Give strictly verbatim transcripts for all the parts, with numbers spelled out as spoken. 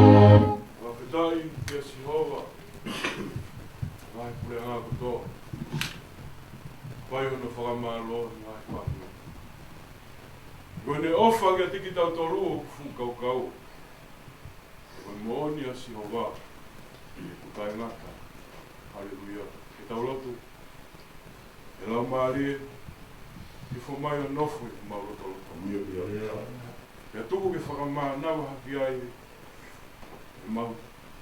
Fakafetaʻi kia Sihova, ngaahi puleʻanga kotoa. Fai hono fakamālō ʻi he ngaahi fāmili. Ko ʻene ʻofa kiate kitautolu ʻoku fuʻu kaukau. Ko e moʻoni ʻa Sihova ʻoku taʻengata. Haleluia. Ke tau lotu. ʻE Laumālie, hifo mai ʻo nofo ʻi homau lotolotonga. ʻIo, ʻio. Pea tuku ke fakamānava hake ai ʻemau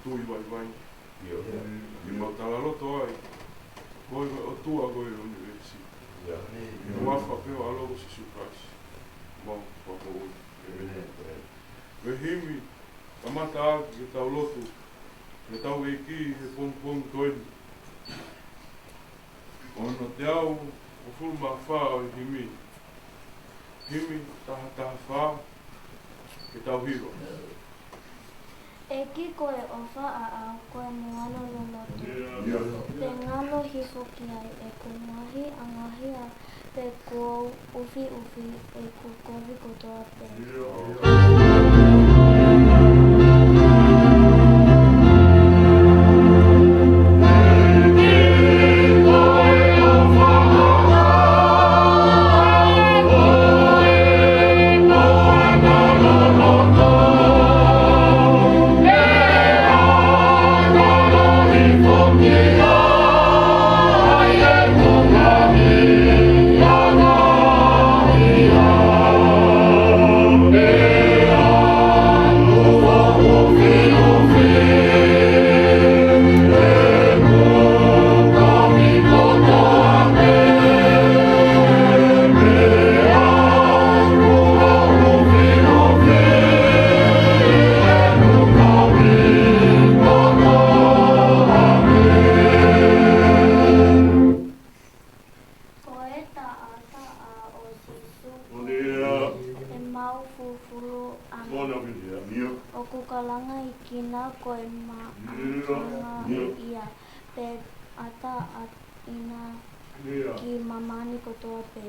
tui vaivai. ʻIo. Ke mau talaloto ai, ko koe ko e ʻOtua ko ē ʻo e ʻunivēsi. ʻIo. ʻI he huafa pē ʻo ho ʻAlo ko Sīsū Kalaisi, homau Fakamoʻui. ʻĒmeni. Ko e himi kamata ʻaki ʻetau lotu ki hotau ʻEiki he pongipongi ko eni. Ko hono teau hongofulu mā fā ʻo e himi. Himi taha taha fā, ke tau hiva. ʻEiki, ko e ʻofa ʻaʻau, ko e moana loloto. ʻIo. Pea ngalo hifo ki ai ʻeku ngaahi angahala, pea kuo u ʻufiʻufi ʻeku kovi kotoa pē. Ko e taʻataʻa ʻo Sīsū, ʻemau fufulu ʻa e ʻOtua, ʻoku kalanga ʻi kina ko e maʻa ʻa e ia, pea ʻatā ʻa ia ki māmani kotoa pē.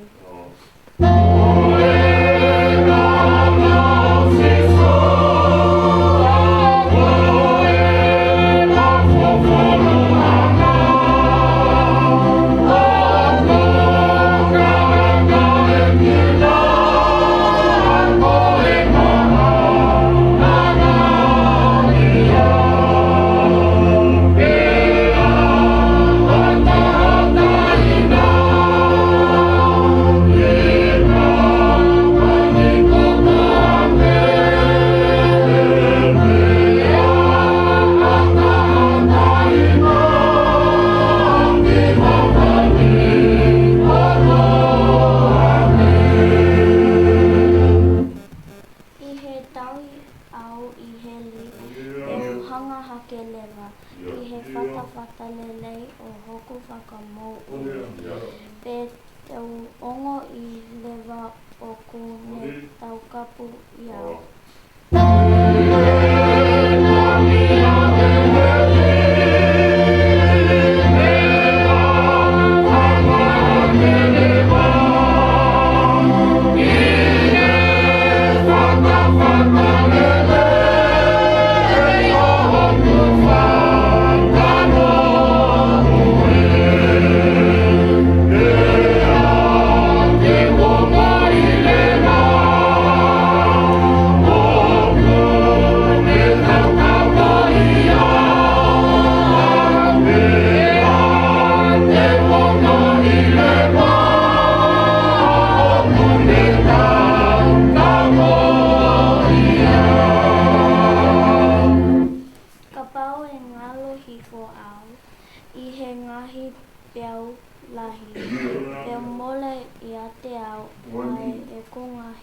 ʻI he tauhi au ʻi heli, te u hanga hake leva ʻi he fatafata lelei ʻo hoku fakamoʻui. Pea te u ongoʻi leva ʻoku ne taukapo au.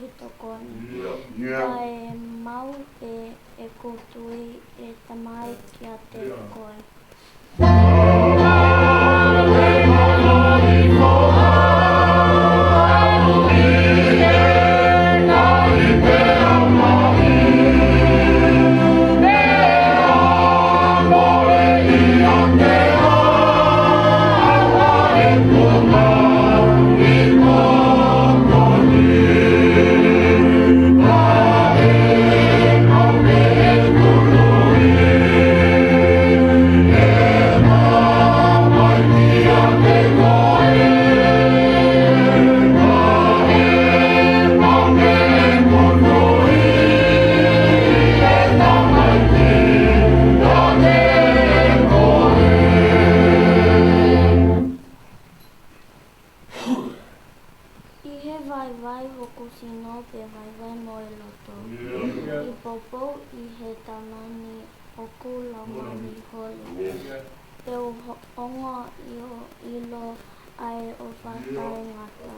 ʻi tokoni. ʻIo. Kae maʻu pē ʻeku tui, ʻe Tamai, kiate koe. ʻI he vaivai hoku sino, pea vaivai mo e loto. ʻI he poupou ʻi he tala ni hoku laumālie holi. Pea u ho-, ongoʻi ʻo ʻilo ʻa e ʻofa taʻengata.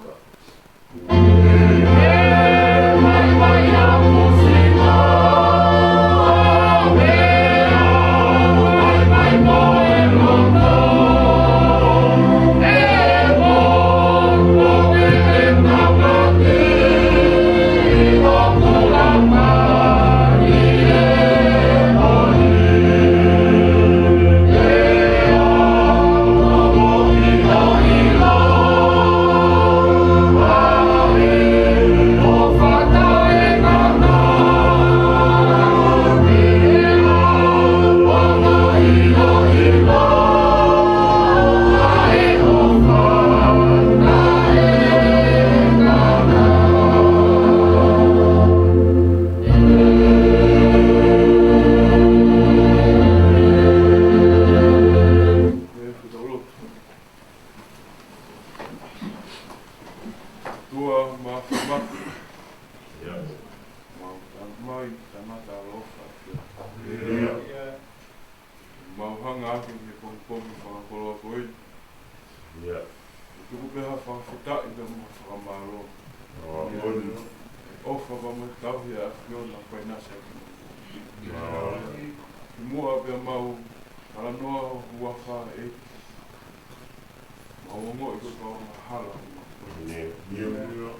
ʻOtua mafimafi. ʻIo. Mau tala mai, tangata ʻaloʻofa. ʻIo. Mau hanga atu he pongipongi fakakoloa ko eni. ʻIo. Tuku pē ha fakafetaʻi pea mo ha fakamālō. ʻIo. ʻOfa pea mo e tauhi ʻa e ʻAfiona ʻoku fainasi ʻaki. ʻIo. Kimuʻa pea mau talanoa ho huafa, ʻEiki, mau ongoʻi ko e kau angahala ʻoku mau. ʻIo.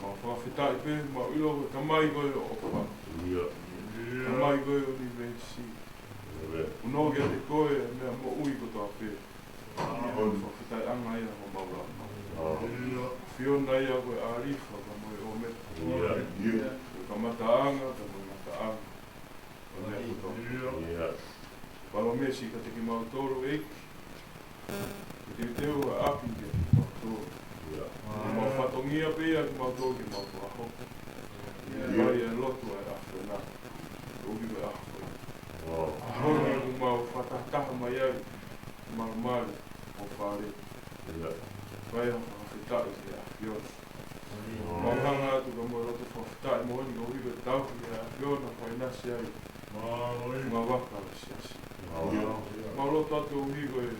Mau fakafetaʻi pē, mau ʻilo ko e Tamai koe ʻo e ʻofa. ʻIo. Tamai koe ʻo e ʻunivēsi. ʻIo. ʻOku nofo kiate koe ʻa e meʻa moʻui kotoa pē. ʻIo. Fakafetaʻiʻanga ia homau lama. ʻIo. ʻAfiona ia ko e ʻAlifa pea mo e ʻOmeka. ʻIo. Ko e kamataʻanga pea mo e ngataʻanga. ʻIo. Palōmesi kiate kimautolu, ʻEiki. Ke teuteu ʻa e ʻapi kiate kimautolu. ʻIo. Mau fatongia pē ia kimautolu ke mau fakahoko. ʻIo. Mai e lotu ʻa e ʻAfiona. Koeʻuhi ko e ʻaho ko eni. ʻAho ni ʻoku mau fakatahataha mai ai, malumalu mo fale. ʻIo. Fai ha fakafetaʻi ki he ʻAfiona. Mau hanga atu ka mau loto fakafetaʻi moʻoni koeʻuhi ko e tauhi ʻa e ʻAfiona ʻoku fainasi ai. Ngā vaka ʻo e siasi. Mau loto atu koeʻuhi ko e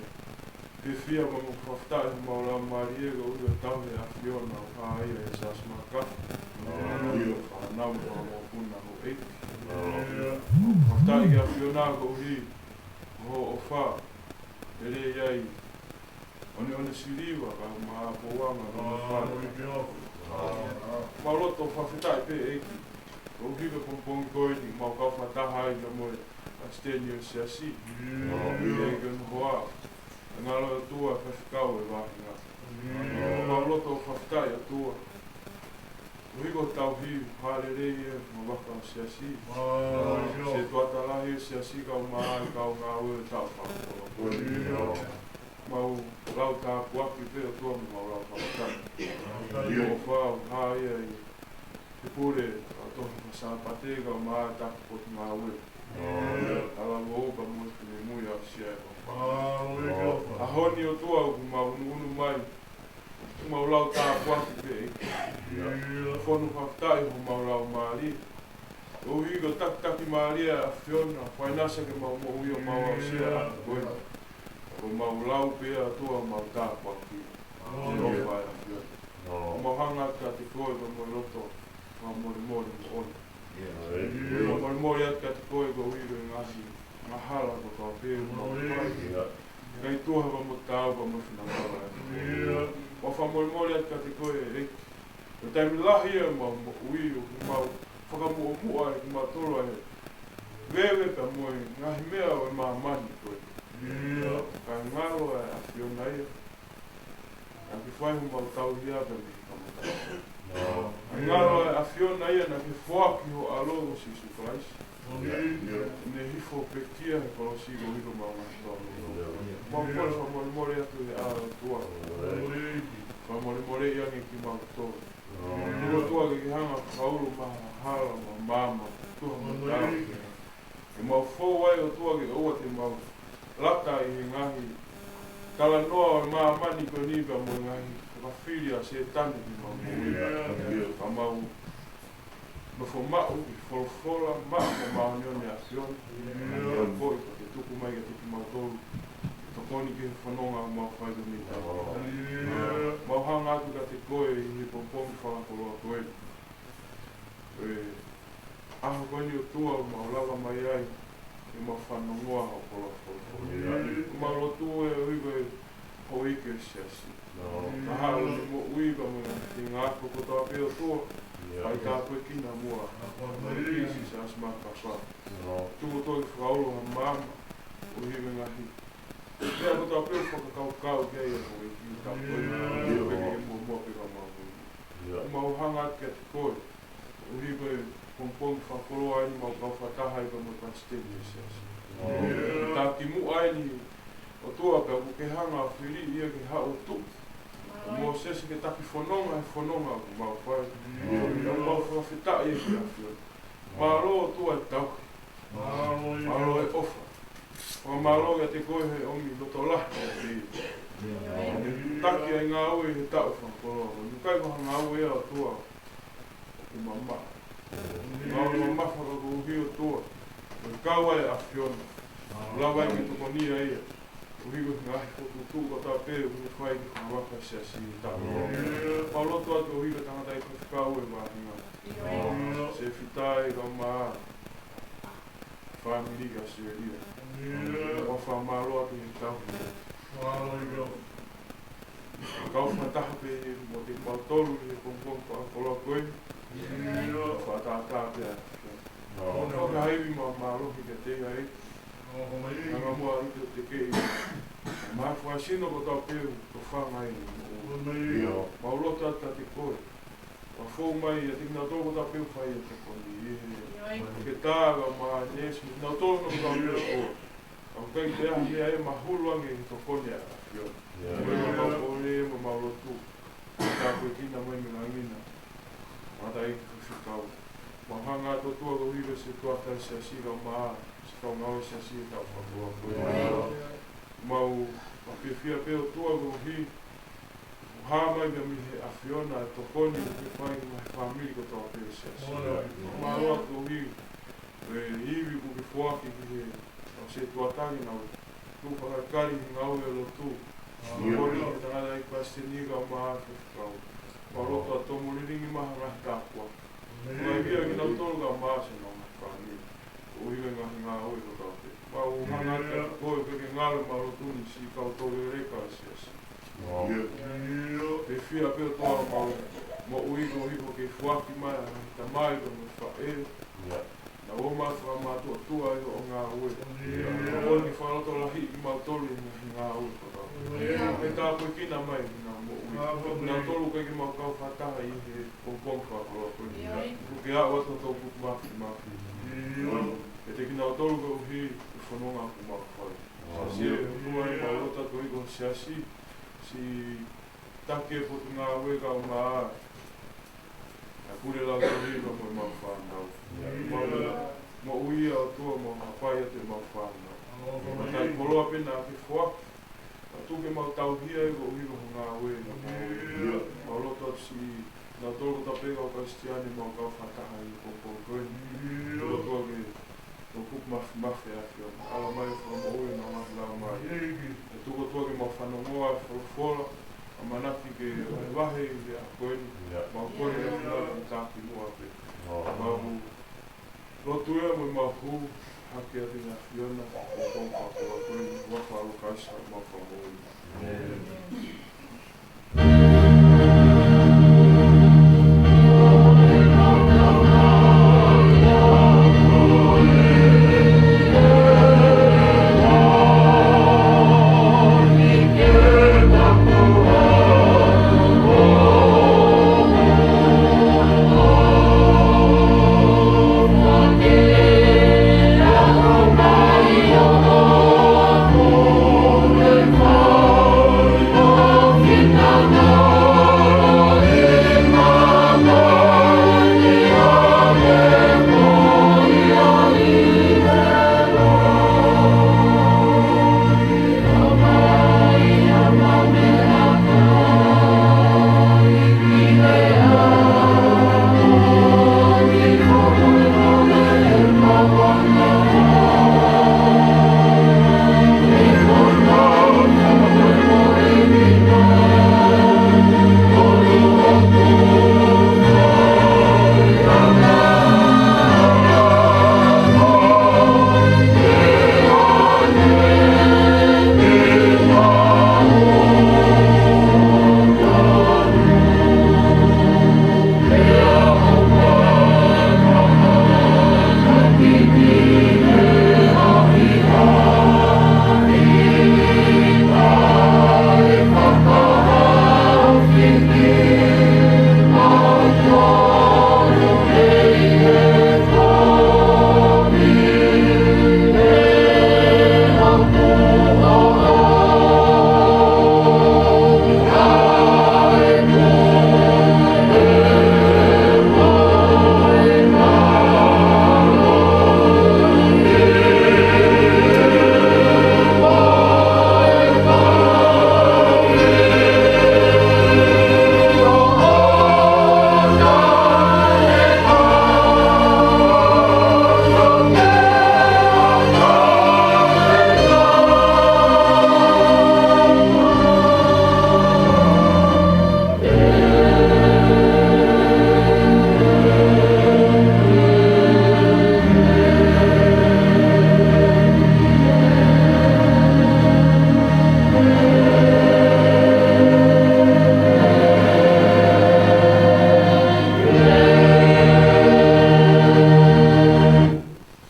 fiefia mo e fakafetaʻi homau laumālie koeʻuhi ko e tauhi ʻa e ʻAfiona ʻoku hā ia ʻi he siasi Maka. Fānau mo e kau mokopuna, houʻeiki. Fakafetaʻi ki he ʻAfiona koeʻuhi ko hoʻo ʻofa. Lelei ai ʻoneʻone siliva kae ʻumaʻā pouanga mo e fale. Mau loto fakafetaʻi pē, ʻEiki, koeʻuhi ko e pongipongi ko eni mau kau fakataha ai pea mo e palesiteni ʻo e siasi. ʻEiki, ʻo e hoa, ʻa e ngalo ʻOtua, faifekau ʻo e vāhenga. Mau loto fakafetaʻi, ʻOtua, koeʻuhi ko e tauhi, hā lelei e ngā vaka ʻo e siasi. Setuata lahi ʻo e siasi kae ʻumaʻā e kau ngāue ʻo e taʻu fakakoloa. Mau lau tāpuaki pē, ʻOtua, mo mau lau fakafetaʻi. ʻOfa ʻoku hā ia ʻi he pule ʻo e tohi Fakasāpate kae ʻumaʻā e taki potungāue. Talavou pea mo e finemui, aʻusia e ʻofa. ʻAho ni, ʻOtua, ʻoku mau ʻunuʻunu mai, ʻoku mau lau tāpuaki pē, ʻEiki. Fonu fakafetaʻi homau laumālie. Koeʻuhi ko e takitaki mālie ʻa e ʻAfiona ʻoku fainasi ʻaki ʻemau moʻui, ʻo mau aʻusia ʻa e ʻaho ko eni. ʻOku mau lau pē, ʻOtua, ʻemau tāpuaki. ʻOfa ʻa e ʻAfiona. ʻOku mau hanga atu kiate koe pea mo e loto fakamolemole moʻoni. Fakamolemole atu kiate koe koeʻuhi ko e ngaahi angahala kotoa pē ʻoku mau fai. ʻIkai tuha pea mo taau pea mo e finangalo ē. Mau fakamolemole atu kiate koe ʻEiki. Ko e taimi lahi ʻi heʻemau moʻui ʻoku mau fakamuʻomuʻa ʻe kimautolu ʻa e veve pea mo e ngaahi meʻa ʻo e māmani ko ē. Kae ngalo ʻa e ʻAfiona ia naʻa ke fai homau tauhi ʻa e meʻa kamata. Kae ngalo ʻa e ʻAfiona ia naʻa ke foaki ho ʻAlo ko Sīsū Kalaisi. Ne hifo pekia he kolosi koeʻuhi ko homau ngaahi tō. Mau kole fakamolemole atu ʻe ʻOtua. Fakamolemoleʻi ange kimautolu. Tuku ʻOtua ke ke hanga ʻo fakaulo mai ha hala mo e maama, tuha mo taau. ʻE mau fou ai ʻOtua ke ʻoua te mau lata ʻi he ngaahi talanoa ʻo e māmani ko eni pea mo e ngaahi fakafili ʻa Sētane ki heʻemau moʻui. Ka mau nofo maʻu ʻi he folofola, maʻu ʻa e māʻoniʻoni ʻa e ʻAfiona. Ko ia ʻoku ke tuku mai kiate kimautolu ke tokoni ki he fononga ʻoku mau fai ko eni. Mau hanga atu kiate koe ʻi he pongipongi fakakoloa ko eni. ʻE, ʻaho ko eni ʻOtua ʻoku mau lava mai ai ʻi heʻemau fanongoa hoʻo folofola. ʻOku mau lotu ʻe ʻuhi ko e houʻeiki ʻo e siasi. Ka haʻu ʻene moʻui pea mo e ngaahi ngāue kotoa pē ʻOtua. Fai tāpuekina muʻa. Ko e kiʻi siasi mākafa. Tuku ʻOtua ke fakaulo ha maama. ʻUhi ko e ngaahi meʻa kotoa pē ʻoku fakakaukau ki ai ʻa e houʻeiki ʻoku tau ko eni. Pea ke muʻomuʻa pē ka mau. ʻOku mau hanga atu kiate koe. ʻUhi ko e pongipongi fakakoloa eni mau kau fakataha ai pea mo e palesiteni ʻo e siasi. Taki muʻa eni ʻOtua pea ʻoku ke hanga ʻo fili ia ke haʻu ʻo tuʻu. Mōsese ke taki fononga he fononga ʻoku mau fai. Pea mau fakafetaʻi ʻEiki ʻAfiona. Mālō ʻOtua e tauhi. Mālō e ʻofa. Fakamālō kiate koe he ʻomi loto lahi kiate ia. Taki ʻa e ngāue he taʻu fakakoloa. ʻOku ʻikai ko ha ngāue ia ʻOtua ʻoku mamaʻo. Ngāue mamafa ka koeʻuhi ʻOtua ʻoku kau ai e ʻAfiona. Lava ai ke tokonia ia. ʻUhi ko e ngaahi fokotuʻutuʻu kotoa pē ʻoku ne fai ki he kau ʻa e siasi ʻi he taʻu. Mau lotu atu ʻuhi ko e tangataʻeiki faifekau ʻo e vāhenga. Sefita e kau mā fāmili ʻa Selia. Mau fakamālō atu he tauhi. Kau fakataha pē mo kimautolu ʻi he pongipongi fakakoloa ko eni. Fakatātā pē ʻa e ʻAfiona. Fakahā ivi mo e mālohi kiate ia ʻEiki. Hanga muʻa ʻi he tekeʻi. Mo e fakasino kotoa pē ʻoku tofanga ai. Mau lotu atu kiate koe. Ka fou mai ʻiate kinautolu kotoa pē ʻoku fai e tokoni ʻi he. Ke tā ka ma nes, kinautolu kotoa pē ʻoku. ʻOku ʻikai ke ʻi ai ha meʻa ʻe mahulu ange he tokoni ʻa e ʻAfiona. Mau kole mo mau lotu. Tāpuekina mai mo e langilangi. Tangataʻeiki faifekau. Mau hanga atu ʻOtua koeʻuhi ko e setuata ʻo e siasi ka ma, siʻi kau ngāue ʻo e siasi he taʻu fakakoloa ko eni. Mau fiefia pē ʻOtua koeʻuhi ʻoku hā mai mei he ʻAfiona e tokoni ʻoku ke fai ki he ngaahi fāmili kotoa pē ʻo e siasi. Mālō atu ʻuhi ko e ivi ʻoku ke foaki ki he kau setuata ke nau tuʻu fakakākā he ngāue ʻo e lotu. Kole ki he tangataʻeiki palesiteni ka ma faifekau. Mau lotu atu mo lilingi mai ha ngaahi tāpuaki. Mai kia kinautolu ka ma siʻenau ngaahi fāmili. Koeʻuhi ko e ngaahi ngāue kotoa pē. Mau hanga atu kiate koe ke ke ngalo mau lotu ni siʻi kau tōlele ka siasi. Fiefia pē ʻOtua mau moʻui koeʻuhi ko e foaki mai ʻa e tamai pea mo e faʻē. Naʻa mau fakamātuʻatuʻa ʻi hoʻo ngāue. Ko e fakalotolahiʻi kimautolu ʻi he ngaahi ngāue kotoa. Ke tāpuekina mai ʻenau moʻui. Kinautolu ʻoku ʻikai ke mau kau fakataha ʻi he pongipongi fakakoloa ko eni. ʻOku ke aʻu atu ʻo tau kupu mafimafi. ʻIate kinautolu koeʻuhi ko e fononga ʻoku mau fai. Siasi ʻOtua ʻi mau lotu atu ʻi ho siasi. Siʻi taki e potungāue ka ma. ʻA e pule lau tau ʻi ka mo ʻemau fānau. Mau moʻui ʻa ʻOtua mau hapai atu ʻemau fānau. Matai koloa pē naʻa ke foaki. Ka tuku ke mau tauhi ai koeʻuhi ko ho ngāue. Mau lotu atu siʻi nautolu kotoa pē kau Kalisitiane mau kau fakataha ʻi he pongipongi ko eni. Lotu atu ke Ko e kupu mafimafi ʻa e ʻAfiona. ʻAla mai ʻo fakamoʻui ʻenau ngaahi laumālie. ʻE tuku ʻOtua ke mau fanongoa e folofola. ʻAmanaki ke vahevahe ʻi he ʻaho ko eni. Mau kole ʻe ʻAfiona ke taki muʻa pē. Lotu ē mo e mau hū hake atu ʻi he ʻAfiona, ʻo kau ka kua koe ni, ua falu kaisa, mau ka moʻui.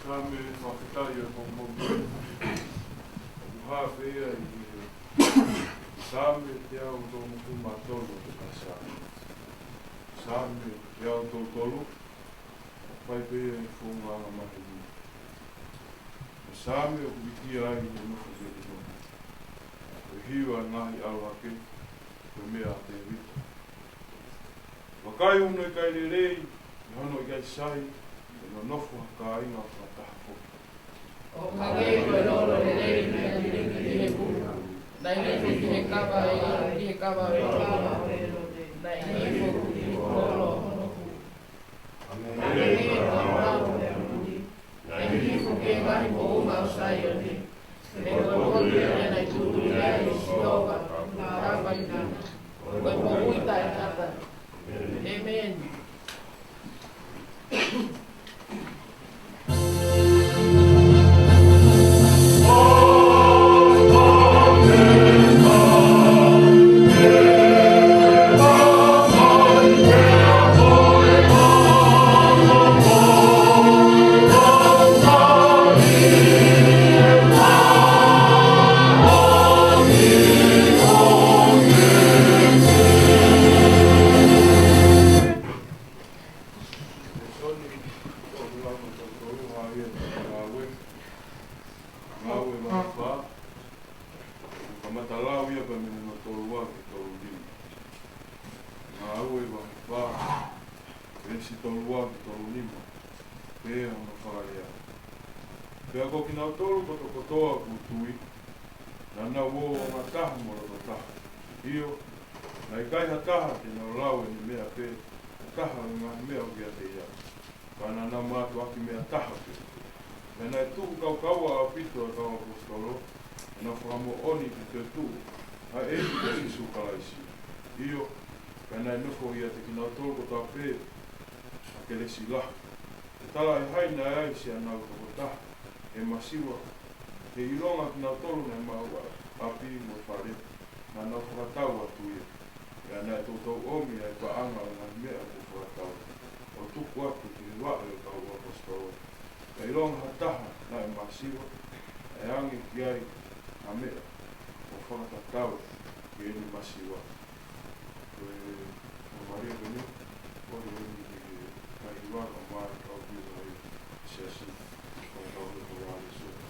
Saame, fakafetaʻi ʻo e pongipongi. ʻOku hā pē ia ʻi he Saame teau tolungofulu mā tolu ʻo e Saame. Saame teau tolu tolu, fai pē ia ʻi he founga angamaheni. Ko e Saame ʻoku vīkia ai ʻene nofo kiate kinautolu. Ko e hiva ʻo e ngaahi ʻalu hake, ko e meʻa ʻa Tēvita. Vakai, ʻoku ʻikai lelei ʻi hono ʻikai sai, ʻe nonofo ha kāinga fakataha foki. ʻOku hangē ko e lolo lelei naʻe liliki ʻi he kulu, naʻe hifo ki he kava ʻo e, ki he kava ʻo e kava, naʻe hifo ki he kolo ʻo hono kulu. Hangē ko e ʻalu ʻo e muli, naʻe hifo ki he ngaahi moʻunga ʻo Saione. He ko e potu ia naʻe tūʻulutui ai ʻe Sihova, ko e lava ʻi nana, ko e moʻui taʻengata. ʻĒmeni. Lēsoni ʻoku lava mo tautolu, hā ia, Ngāue, Ngāue vahe fā, ʻoku kamata lau ia pea mei he tolu ua ki he tolu nima. Ngāue vahe fā, veesi tolu ua ki he tolu nima, pehē hono fakalea: Pea ko kinautolu kotokotoa kuo tui, naʻa nau ō ʻo ongataha mo loto taha. ʻIo, naʻe ʻikai ha taha te nau lau ʻene meʻa pē ha taha ʻo e ngaahi meʻa ʻoku ʻiate ia, ka naʻa nau mātuʻaki meʻa taha pē. Pea naʻe tuʻu kaukaua ʻaupito ʻa e kau ʻaposetolo, ʻo nau fakamoʻoni ki he toetuʻu ʻa e ʻEiki ko Sīsū Kalaisi. ʻIo, pea naʻe nofo ʻiate kinautolu kotoa pē ʻa e kelesi lahi. Talaʻehai naʻe ʻi ai siʻanau tokotaha ʻe masiva, ʻi he ʻilonga kinautolu naʻe maʻu ʻa e ʻapi mo e fale naʻa nau fakatau atu ia. Pea naʻe toutou ʻomi ʻa e paʻanga ʻo e ngaahi meʻa kuo fakatau, ʻo tuku atu ki he vaʻe ʻo e kau ʻaposetolo. Pea ʻilonga ha taha naʻe masiva, ʻe ʻange ki ai ha meʻa ʻo fakatatau ki heʻene masiva. Ko e faingamālie ko eni, ko e ʻomi ʻe he ʻEiki ʻa e kau tui ʻa e Siasi, ʻo kau ʻi he koloa ʻo e Siasi.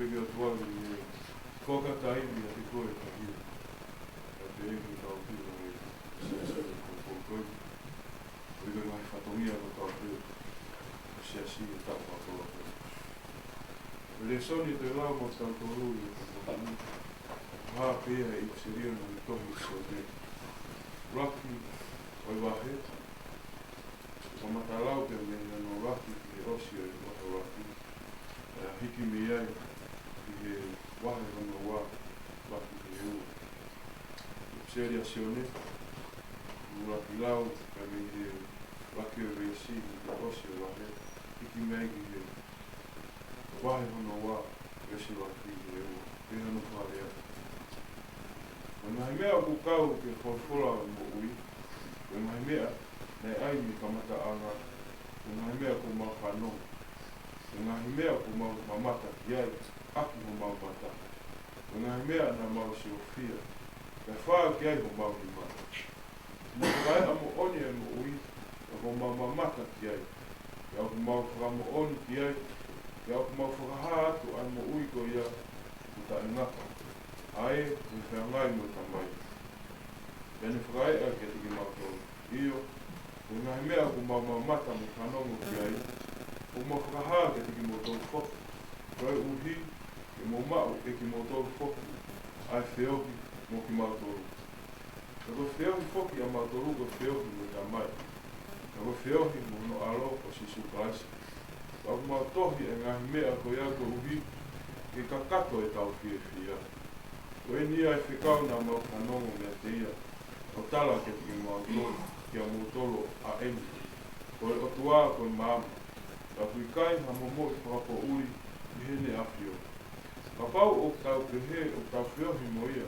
Pea ʻoku ou ʻoatu ʻa e fakataivi ʻa e ko e tahi. ʻA e pehē ki he tau pila ʻi he siasi ʻo e ko ko ko. ʻOku ʻi ai e ngaahi fatongia ko e tau pila ʻi he siasi ʻi he taʻu fakakoloa ko eni. Ko e lēsoni ʻe lau maʻa tautolu ʻi he ko ko ko. Hā pē ʻa e ʻipiseli ʻa e tohi ʻa Sione. ʻUluaki ʻo e vahe. Kamata lau pē mei he ʻuluaki ki he ʻosi ʻo e vahe ʻuluaki. Pea hiki mei ai ki he vahe hono ua, ʻuluaki ki he ua. ʻIpiseli ʻa Sione, ʻuluaki lau pē mei he ʻuluaki ʻo e veesi ki he ʻosi ʻo e vahe, hiki mei ai ki he vahe hono ua, veesi ʻuluaki ki he ua. Pea hano fakalea. Ko e ngaahi meʻa ʻoku kau ki he folofola ʻo e moʻui, ko e ngaahi meʻa naʻe ʻai mei he kamataʻanga, ko e ngaahi meʻa kuo mau fanongo, ko e ngaahi meʻa kuo mau mamata ki ai ʻaki homau mata, ko e ngaahi meʻa naʻa mau siofia, pea fā ki ai homau nima. Naʻe fakaeʻa moʻoni ʻa e moʻui, pea kuo mau mamata ki ai, pea ʻoku mau fakamoʻoni ki ai, pea ʻoku mau fakahā atu ʻa e moʻui ko ia ʻoku taʻengata, ʻa ē naʻe feangai mo e Tamai, pea ne fakaeʻa kiate kimautolu. ʻIo, ko e ngaahi meʻa kuo mau mamata mo fanongo ki ai, kuo mau fakahā kiate kimoutolu foki, koeʻuhi ke mou maʻu ʻe kimoutolu foki ʻa e feohi mo kimautolu. Pea ko e feohi foki ʻamautolu ko e feohi mo e Tamai, pea ko e feohi mo hono ʻAlo ko Sīsū Kalaisi. Pea ʻoku mau tohi ʻa e ngaahi meʻa ko ia koeʻuhi ke kakato ʻetau fiefia. Ko eni ʻa e fekau naʻa mau fanongo meiate ia, ʻo tala kiate kimautolu, kiate kimoutolu ʻa eni, ko e ʻOtua ko e maama, pea ʻoku ʻikai ha momoʻi fakapoʻuli ʻi heʻene ʻAfio. Kapau ʻoku tau pehē ʻoku tau feohi mo ia,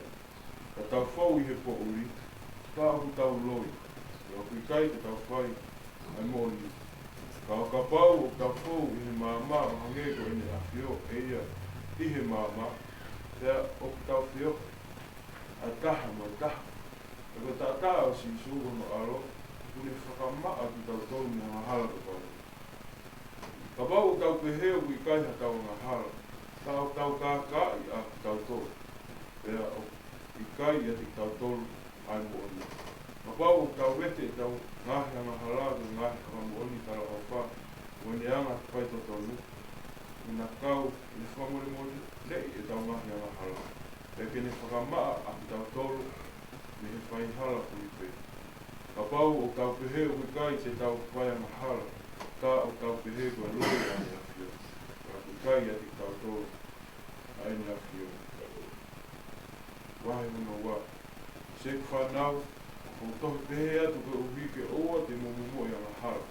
ka tau fou ʻi he poʻuli, ka ʻoku tau loi, pea ʻoku ʻikai ke tau fai ʻa e moʻoni. Ka ʻo kapau ʻoku tau fou ʻi he maama ʻo hangē ko ʻene ʻAfio ʻe ia ʻi he maama, pea ʻoku tau feohi ʻa e taha mo e taha. Pea ko e taʻataʻa ʻo Sīsū ko hono ʻAlo, ʻoku ne fakamaʻa kitautolu mei he angahala kotoa pē. Kapau ʻoku tau pehē ʻoku ʻikai haʻatau angahala, ka ʻoku tau kākaaʻi ʻa kitautolu, pea ʻoku ʻikai ʻiate kitautolu ʻa e moʻoni. Kapau ʻoku tau vete ʻetau ngaahi angahala ko e ngaahi fakamoʻoni talaʻofa, mo ʻene anga faitotonu, ʻoku ne kau ʻi he fakamolemoleʻi ʻetau ngaahi angahala, pea ke ne fakamaʻa ʻa kitautolu mei he faihala kui pē. Kapau ʻoku tau pehē ʻoku ʻikai te tau fai angahala, ka ʻoku tau pehē ko e loi ʻa ʻene ʻAfio, pea ʻoku ʻikai ʻiate kitautolu ʻa ʻene ʻAfio. Vahe hono ua. Siʻeku fānau, ʻoku ou tohi pehē atu koeʻuhi ke ʻoua te mou momoʻi angahala.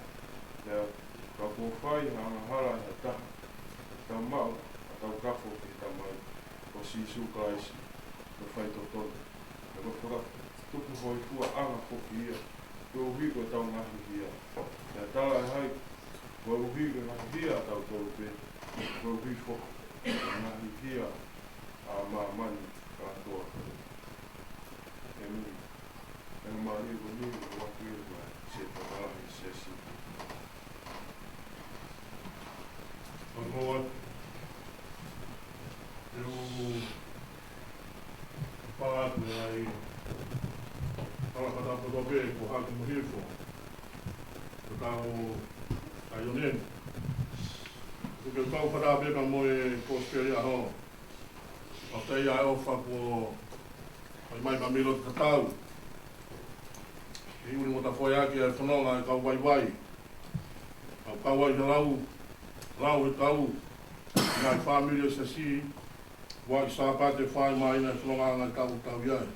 Pea kapau ʻoku fai ha angahala ʻe ha taha, tau maʻu ʻa e taukafo ki he Tamai, ko Sīsū Kalaisi, ko e faitotonu, pea ko e fakatupu hōifuaʻanga foki ia koeʻuhi ko ʻetau ngaahi hia. Pea tala ʻe hai, koeʻuhi ko e ngaahi hia ʻatautolu pē, koeʻuhi foki ko e ngaahi hia ʻa māmani kātoa. ʻĒmeni. Pea mālie ko eni ʻoku ʻoatu ʻe he Siasi. Pea ko e, te u pā atu ai, pala pata poto pē ko Haki mo Hifo. Ko tau ai ʻo ʻeni. Ko e kau pata pē ka mo e Kosipeli ʻAho. Fakafetaʻi ʻa e ʻofa kuo ʻomai maʻa Milo Tatau. ʻI ʻuli mo tafoʻi ʻaki ʻa e fononga ʻa e kau vaivai. Kau kau ai he lau, lau he tau. ʻI he fāmili ʻo e Siasi, ʻoku ʻi ai e Sāpate fai mai ʻa e fononga ʻa e kau tau ʻi ai.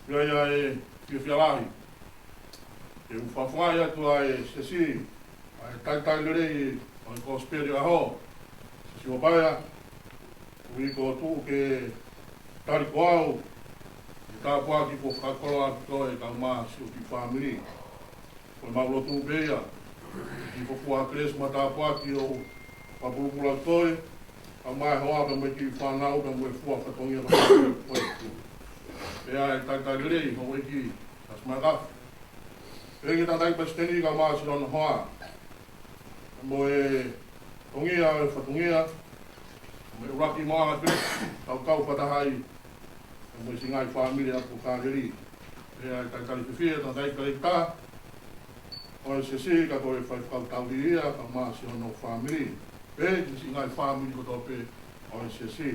ʻI ai ʻa e fiefia lahi. Ke u fakafoki atu ʻa e Siasi, ʻa e talitali lelei ʻo e Kosipeli ʻAho, Siʻi Vapaia, ʻoku ʻi ai ko e tuʻu ke tali ko au, ʻi he tāpuaki kuo fakakoloa atu ko e kau mā siʻoku fāmili. Ko e mau lotu pē ia, ʻi he fofua kelesi mo e tāpuaki ʻo fakapulupulu atu ko e, kau mā e hoa pea mo e kiʻi fānau pea mo e fua fatongia ko e. Pea ʻa e talitali lelei, houʻeiki, Tasi Makafu. Pea ki he tangataʻeiki palesiteni kae ʻumaʻā siʻono hoa. Mo e fatongia, e fatongia. Mo e ʻuluaki moʻunga pē, tau kau fakataha ai mo e siʻi ngaahi fāmili ʻa Pukaleli. Pea ʻe talitali fefine, tangataʻeiki Kalekita ʻo e Siasi, ka ko e faifekau tauhi ia, kae ʻumaʻā siʻono fāmili. Pea ki he siʻi ngaahi fāmili kotoa pē ʻo e Siasi.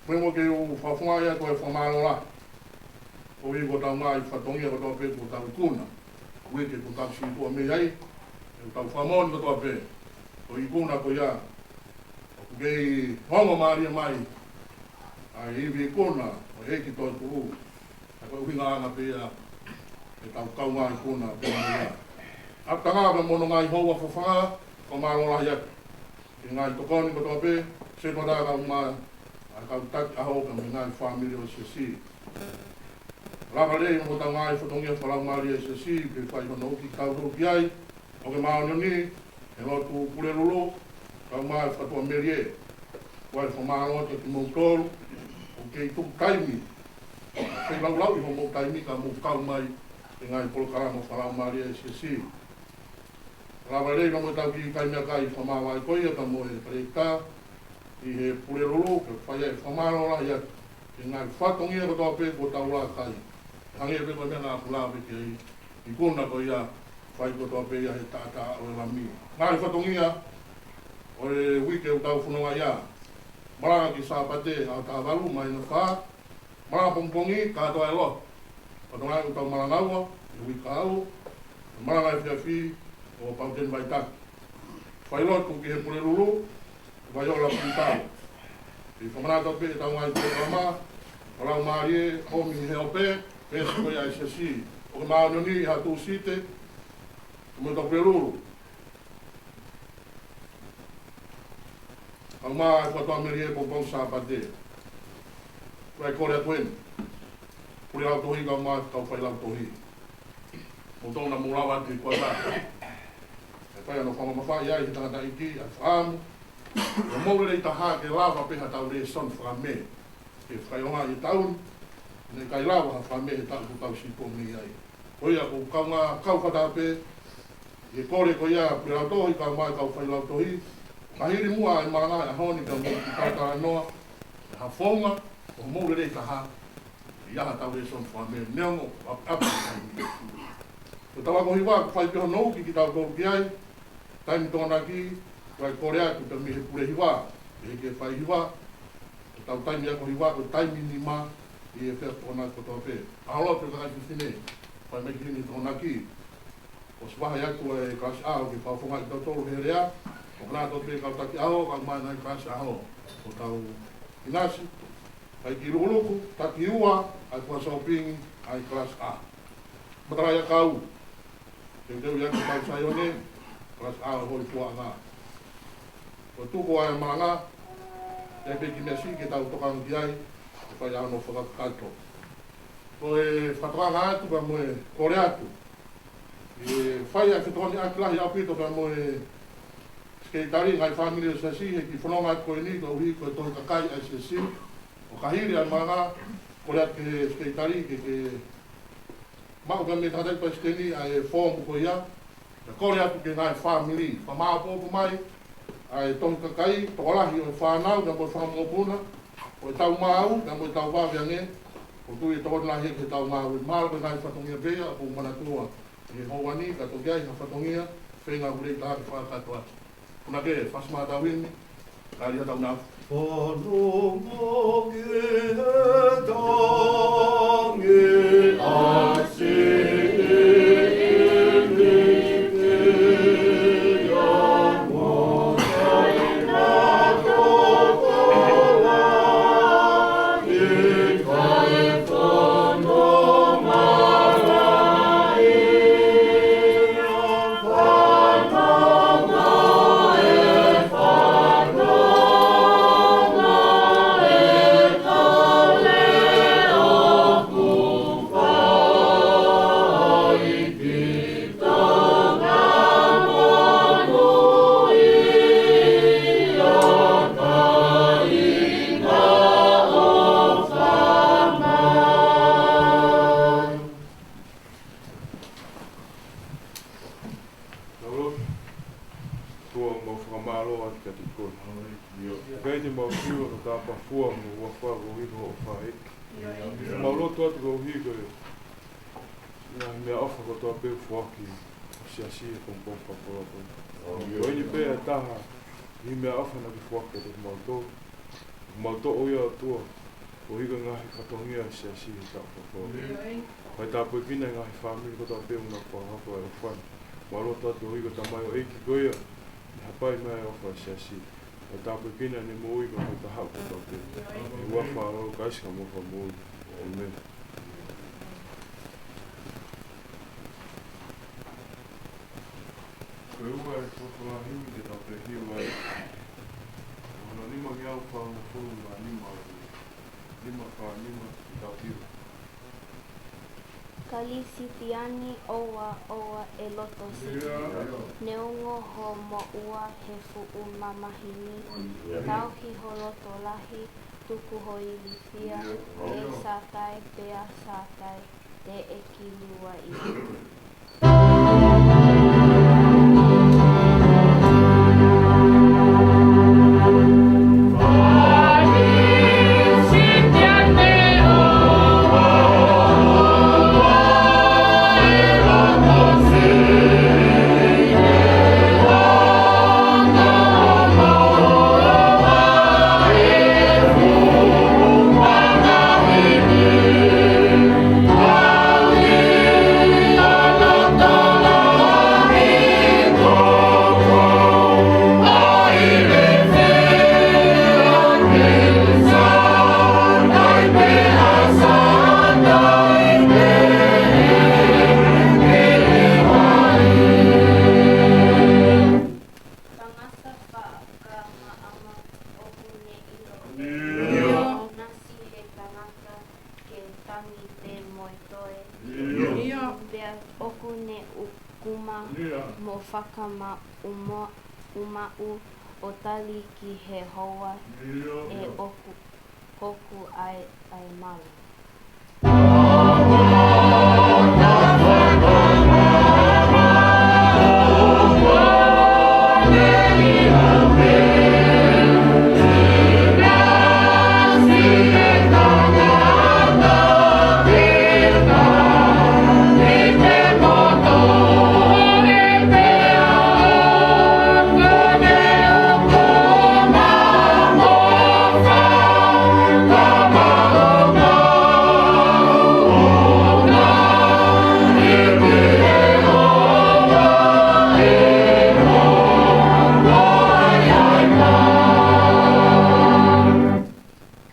Pea mo ke u fakafofongaʻi atu e fakamālō lahi koeʻuhi ko ʻetau ngaahi fatongia kotoa pē kuo tau ikuna. Uike kuo tau situʻa mei ai, ʻetau fakamoʻoni kotoa pē, ko e ikuna ko ia, ʻoku kei ongo mālie mai ʻa e ivi ikuna ʻo e ʻEiki Toetuʻu. Ka ko e ʻuhinga ange pē ia ʻetau kaungā ikuna pē mo ia. ʻAtanga pē mo hono ngaahi houa fafanga, fakamālō lahi atu ki he ngaahi tokoni kotoa pē, setuata kae ʻumaʻā ʻa e kau taki ʻaho pea mo e ngaahi fāmili ʻo e Siasi. Lava lelei mo hotau ngaahi fatongia fakalaumālie ʻa e Siasi, ke fai hono uki kitautolu ki ai ʻo ke māʻoniʻoni, ʻe he lotu Pulelulu, kae ʻumaʻā e fakatuʻamelie. Ko e fakamālō atu kiate kimoutolu ʻoku kei tuku taimi, feilaulau ʻi hoʻomou taimi ka mou kau mai ki he ngaahi polokalama fakalaumālie ʻa e Siasi. Lava lelei mo hotau kiʻi kakai meʻakai fakamāvae ko ia pea mo e Kalekita ʻi he Pulelulu, ke fai ai e fakamālō lahi atu ki he ngaahi fatongia kotoa pē kuo tau laka ai. Hangē pē ko e meʻa naʻa ku lave ki ai, ikuna ko ia, fai kotoa pē ia he taʻataʻa ʻo e Lami. Ngaahi fatongia ʻo e uike ʻoku tau fononga ai. Malanga ki Sāpate ʻaho taha valu māhina fā, malanga pongipongi kātoa e lotu. Fatongia ʻoku tau malanga ua, he uike kahaʻu, malanga efiafi ʻo Pauteni Vaitaki. Fai lotu ki he Pulelulu, Vaiola Putau. ʻI he fakamanatu pē ʻetau ngaahi polokalama fakalaumālie, ʻomi he ope, pea ko ia ʻa e Siasi. ʻOku māʻoniʻoni ʻi he Tūsite, mo e Pulelulu, kae ʻumaʻā e fakatuʻamelie pongipongi Sāpate. Ko e kole atu eni, pule lautohi kae ʻumaʻā e kau failautohi. Mou tokanga mou lava atu he kuata. ʻE fai hono fakamamafaʻi ai he tangataʻeiki ʻa e fakaʻamu, ʻe mou lelei taha ke lava pē haʻatau lēsoni fakamē ke fakaʻilonga ʻi he taʻu ni, naʻe ʻikai lava ha fakamē he taʻu kuo tau situʻa mei ai. Ko ia ʻoku ou kaungā kau fakataha pē ʻi he kole ko ia, pule lautohi kae ʻumaʻā e kau failautohi, ka hili muʻa e malanga ʻo e ʻaho ni ka mou kiʻi talatalanoa ʻi ha founga ʻo mou lelei taha ʻi haʻatau lēsoni fakamē, neongo ʻapi, ʻapi taimi. Ko ʻetau ako hiva, ʻoku fai pē hono uki kitautolu ki ai, taimi Tokonaki, ko e kole atu pē mei he pule hiva, ʻe he kau fai hiva, ko ʻetau taimi ako hiva, ko e taimi nima ʻi he efiafi Tokonaki kotoa pē. ʻAho lotu e kakai fefine, fai mai ki heni Tokonaki. ʻOsi vahe atu e kalasi ʻaho ke fakafofongaʻi kitautolu he lea, ʻo kau atu pē kau taki ʻaho, kae ʻumaʻā e ngaahi kalasi ʻaho. Ko ʻetau ʻinasi, ʻai ki Lukuluku, taki ua, ʻa e kua sōpingi ʻa e kalasi ʻaho. Matalaʻiʻakau, teuteu ia ki he kau Saione, kalasi ʻaho holi tuaʻanga. Ko e tuku ʻa e malanga, ʻe pē ki meʻa siʻi ke tau tokanga ki ai, ʻe fai ai hono fakakakato. Ko e fakatokanga atu pea mo e kole atu, ʻe fai ʻa e fetokoniʻaki lahi ʻaupito pea mo e sekelitali, ngaahi fāmili ʻo e Siasi, he kiʻi fononga atu ko eni, koeʻuhi ko e tohi kakai ʻa e Siasi. ʻO ka hili ʻa e malanga, kole atu ki he sekelitali, ke, ke maʻu pē mei he tangataʻeiki palesiteni ʻa e foomu ko ia, ke kole atu ki he ngaahi fāmili, fakamāʻopoʻopo mai ʻa e tohi kakai, tokolahi ʻo e fānau, pea mo e fanga mokopuna, ʻo ʻetau maau, pea mo ʻetau vave ange, ʻoku ou tui ʻe tokoni lahi ki heʻetau maau. Mahalo ko e ngaahi fatongia pē ia, ʻoku ou manatua ʻi he houa ni, ka toki ʻi ai ha fatongia, feinga ʻoku lelei taha ke fakakakato atu. Punake, Fasi Mātauhimi, Kalia Taunau. Fonu mo ki he tangi ʻasi Kae te mau fiu ʻa ka ta pafua mo ua fua ko hiko ʻo fai. Mau lotu atu ko hiko e ngaahi meʻaʻofa kotoa pē ʻoku foaki ʻe he siasi he pongipongi fakakoloa ko eni. Ko eni pē ʻa e taha ʻi he meʻaʻofa naʻa ke foaki kiate kimautolu. Mau toʻo ia ʻOtua, ko hiko e ngaahi fatongia ʻa e siasi he taʻu fakakoloa. Fai tāpuekina e ngaahi fāmili kotoa pē ʻoku nau fakahoko e ʻofa ni. Mau lotu atu ko hiko e tamaioʻeiki ko ia, ʻe hapai mai e ʻofa ʻa e siasi. Fai tāpuekina ʻene moʻui mo e kahaʻu kotoa pē. ʻI he huafa ʻo Kalaisi ko homau Fakamoʻui. ʻĒmeni. Ko e ua e folofola himi ke tau toe hiva ai. Ko hono nimangeau fāngofulu mā nima, nima fā nima, ke tau hiva. Kalisitiane, ʻoua, ʻoua ʻe loto siki. Neongo hoʻo moʻua he fuʻu mamahi ni, tauhi ho loto lahi, tuku ho ilifia, ʻe Sātai pea Sātai, teʻeki liuaʻi. Tangata fakamaʻamaʻa ʻoku ne ʻilo. ʻIo. ʻInasi he tangata ke tangi pē mo e toe. ʻIo. Pea ʻoku ne ʻukuma mo fakamaʻumaʻu ʻo tali ki he houa ʻe ʻoku, ʻoku ʻai, ʻai malu.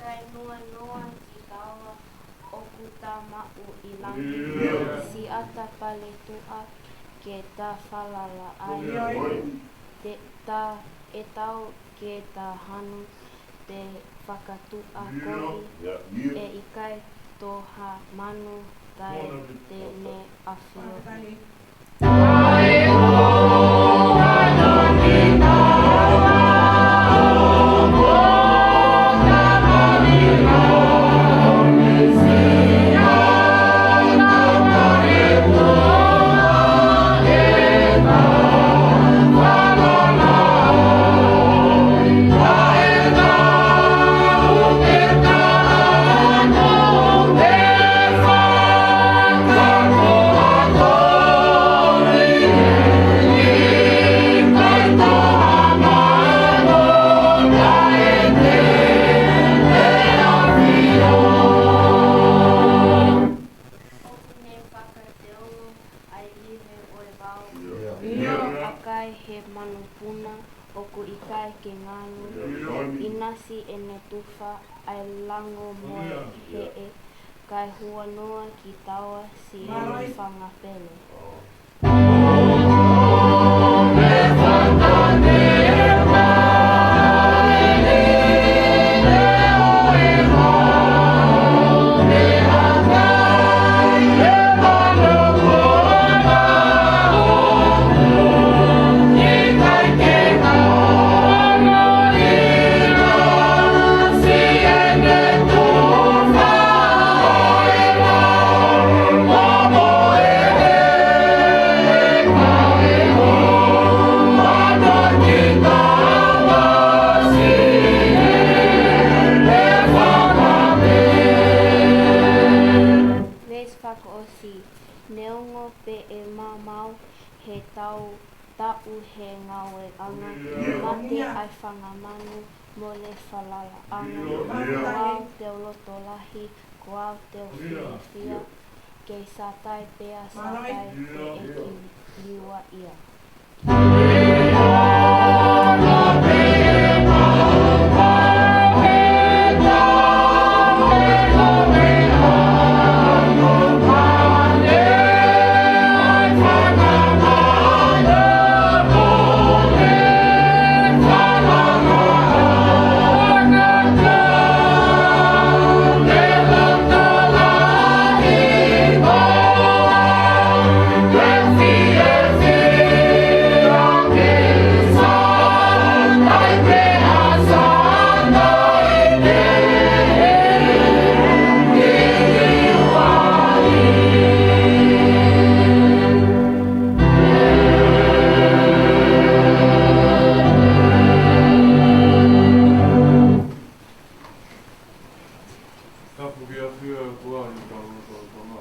Kae noanoa kitaua ʻoku ta maʻu ʻi langi, siʻa ta paletuʻa ke ta falala ai, te ta ʻe tau ke ta hanu te fakatuʻa kovi, ʻe ʻikai to ha manu tai te ne ʻafioʻi. ʻOku ne fakateongo ʻa e live ʻo e vao, ʻio, ʻakai he manupuna ʻoku ʻikai ke ngāue, ʻinasi ʻene tufa ʻa e lango mo e heʻe, kae huanoa kitaua siʻi fanga pele. māmani mo e falala. ʻAnga, ko au te u loto lahi, ko au te u fiefia, kei Sātai pea Sātai te u liua ia. Tapu ki he ʻafio ʻa e ʻOtua ʻi hotau lotolotonga.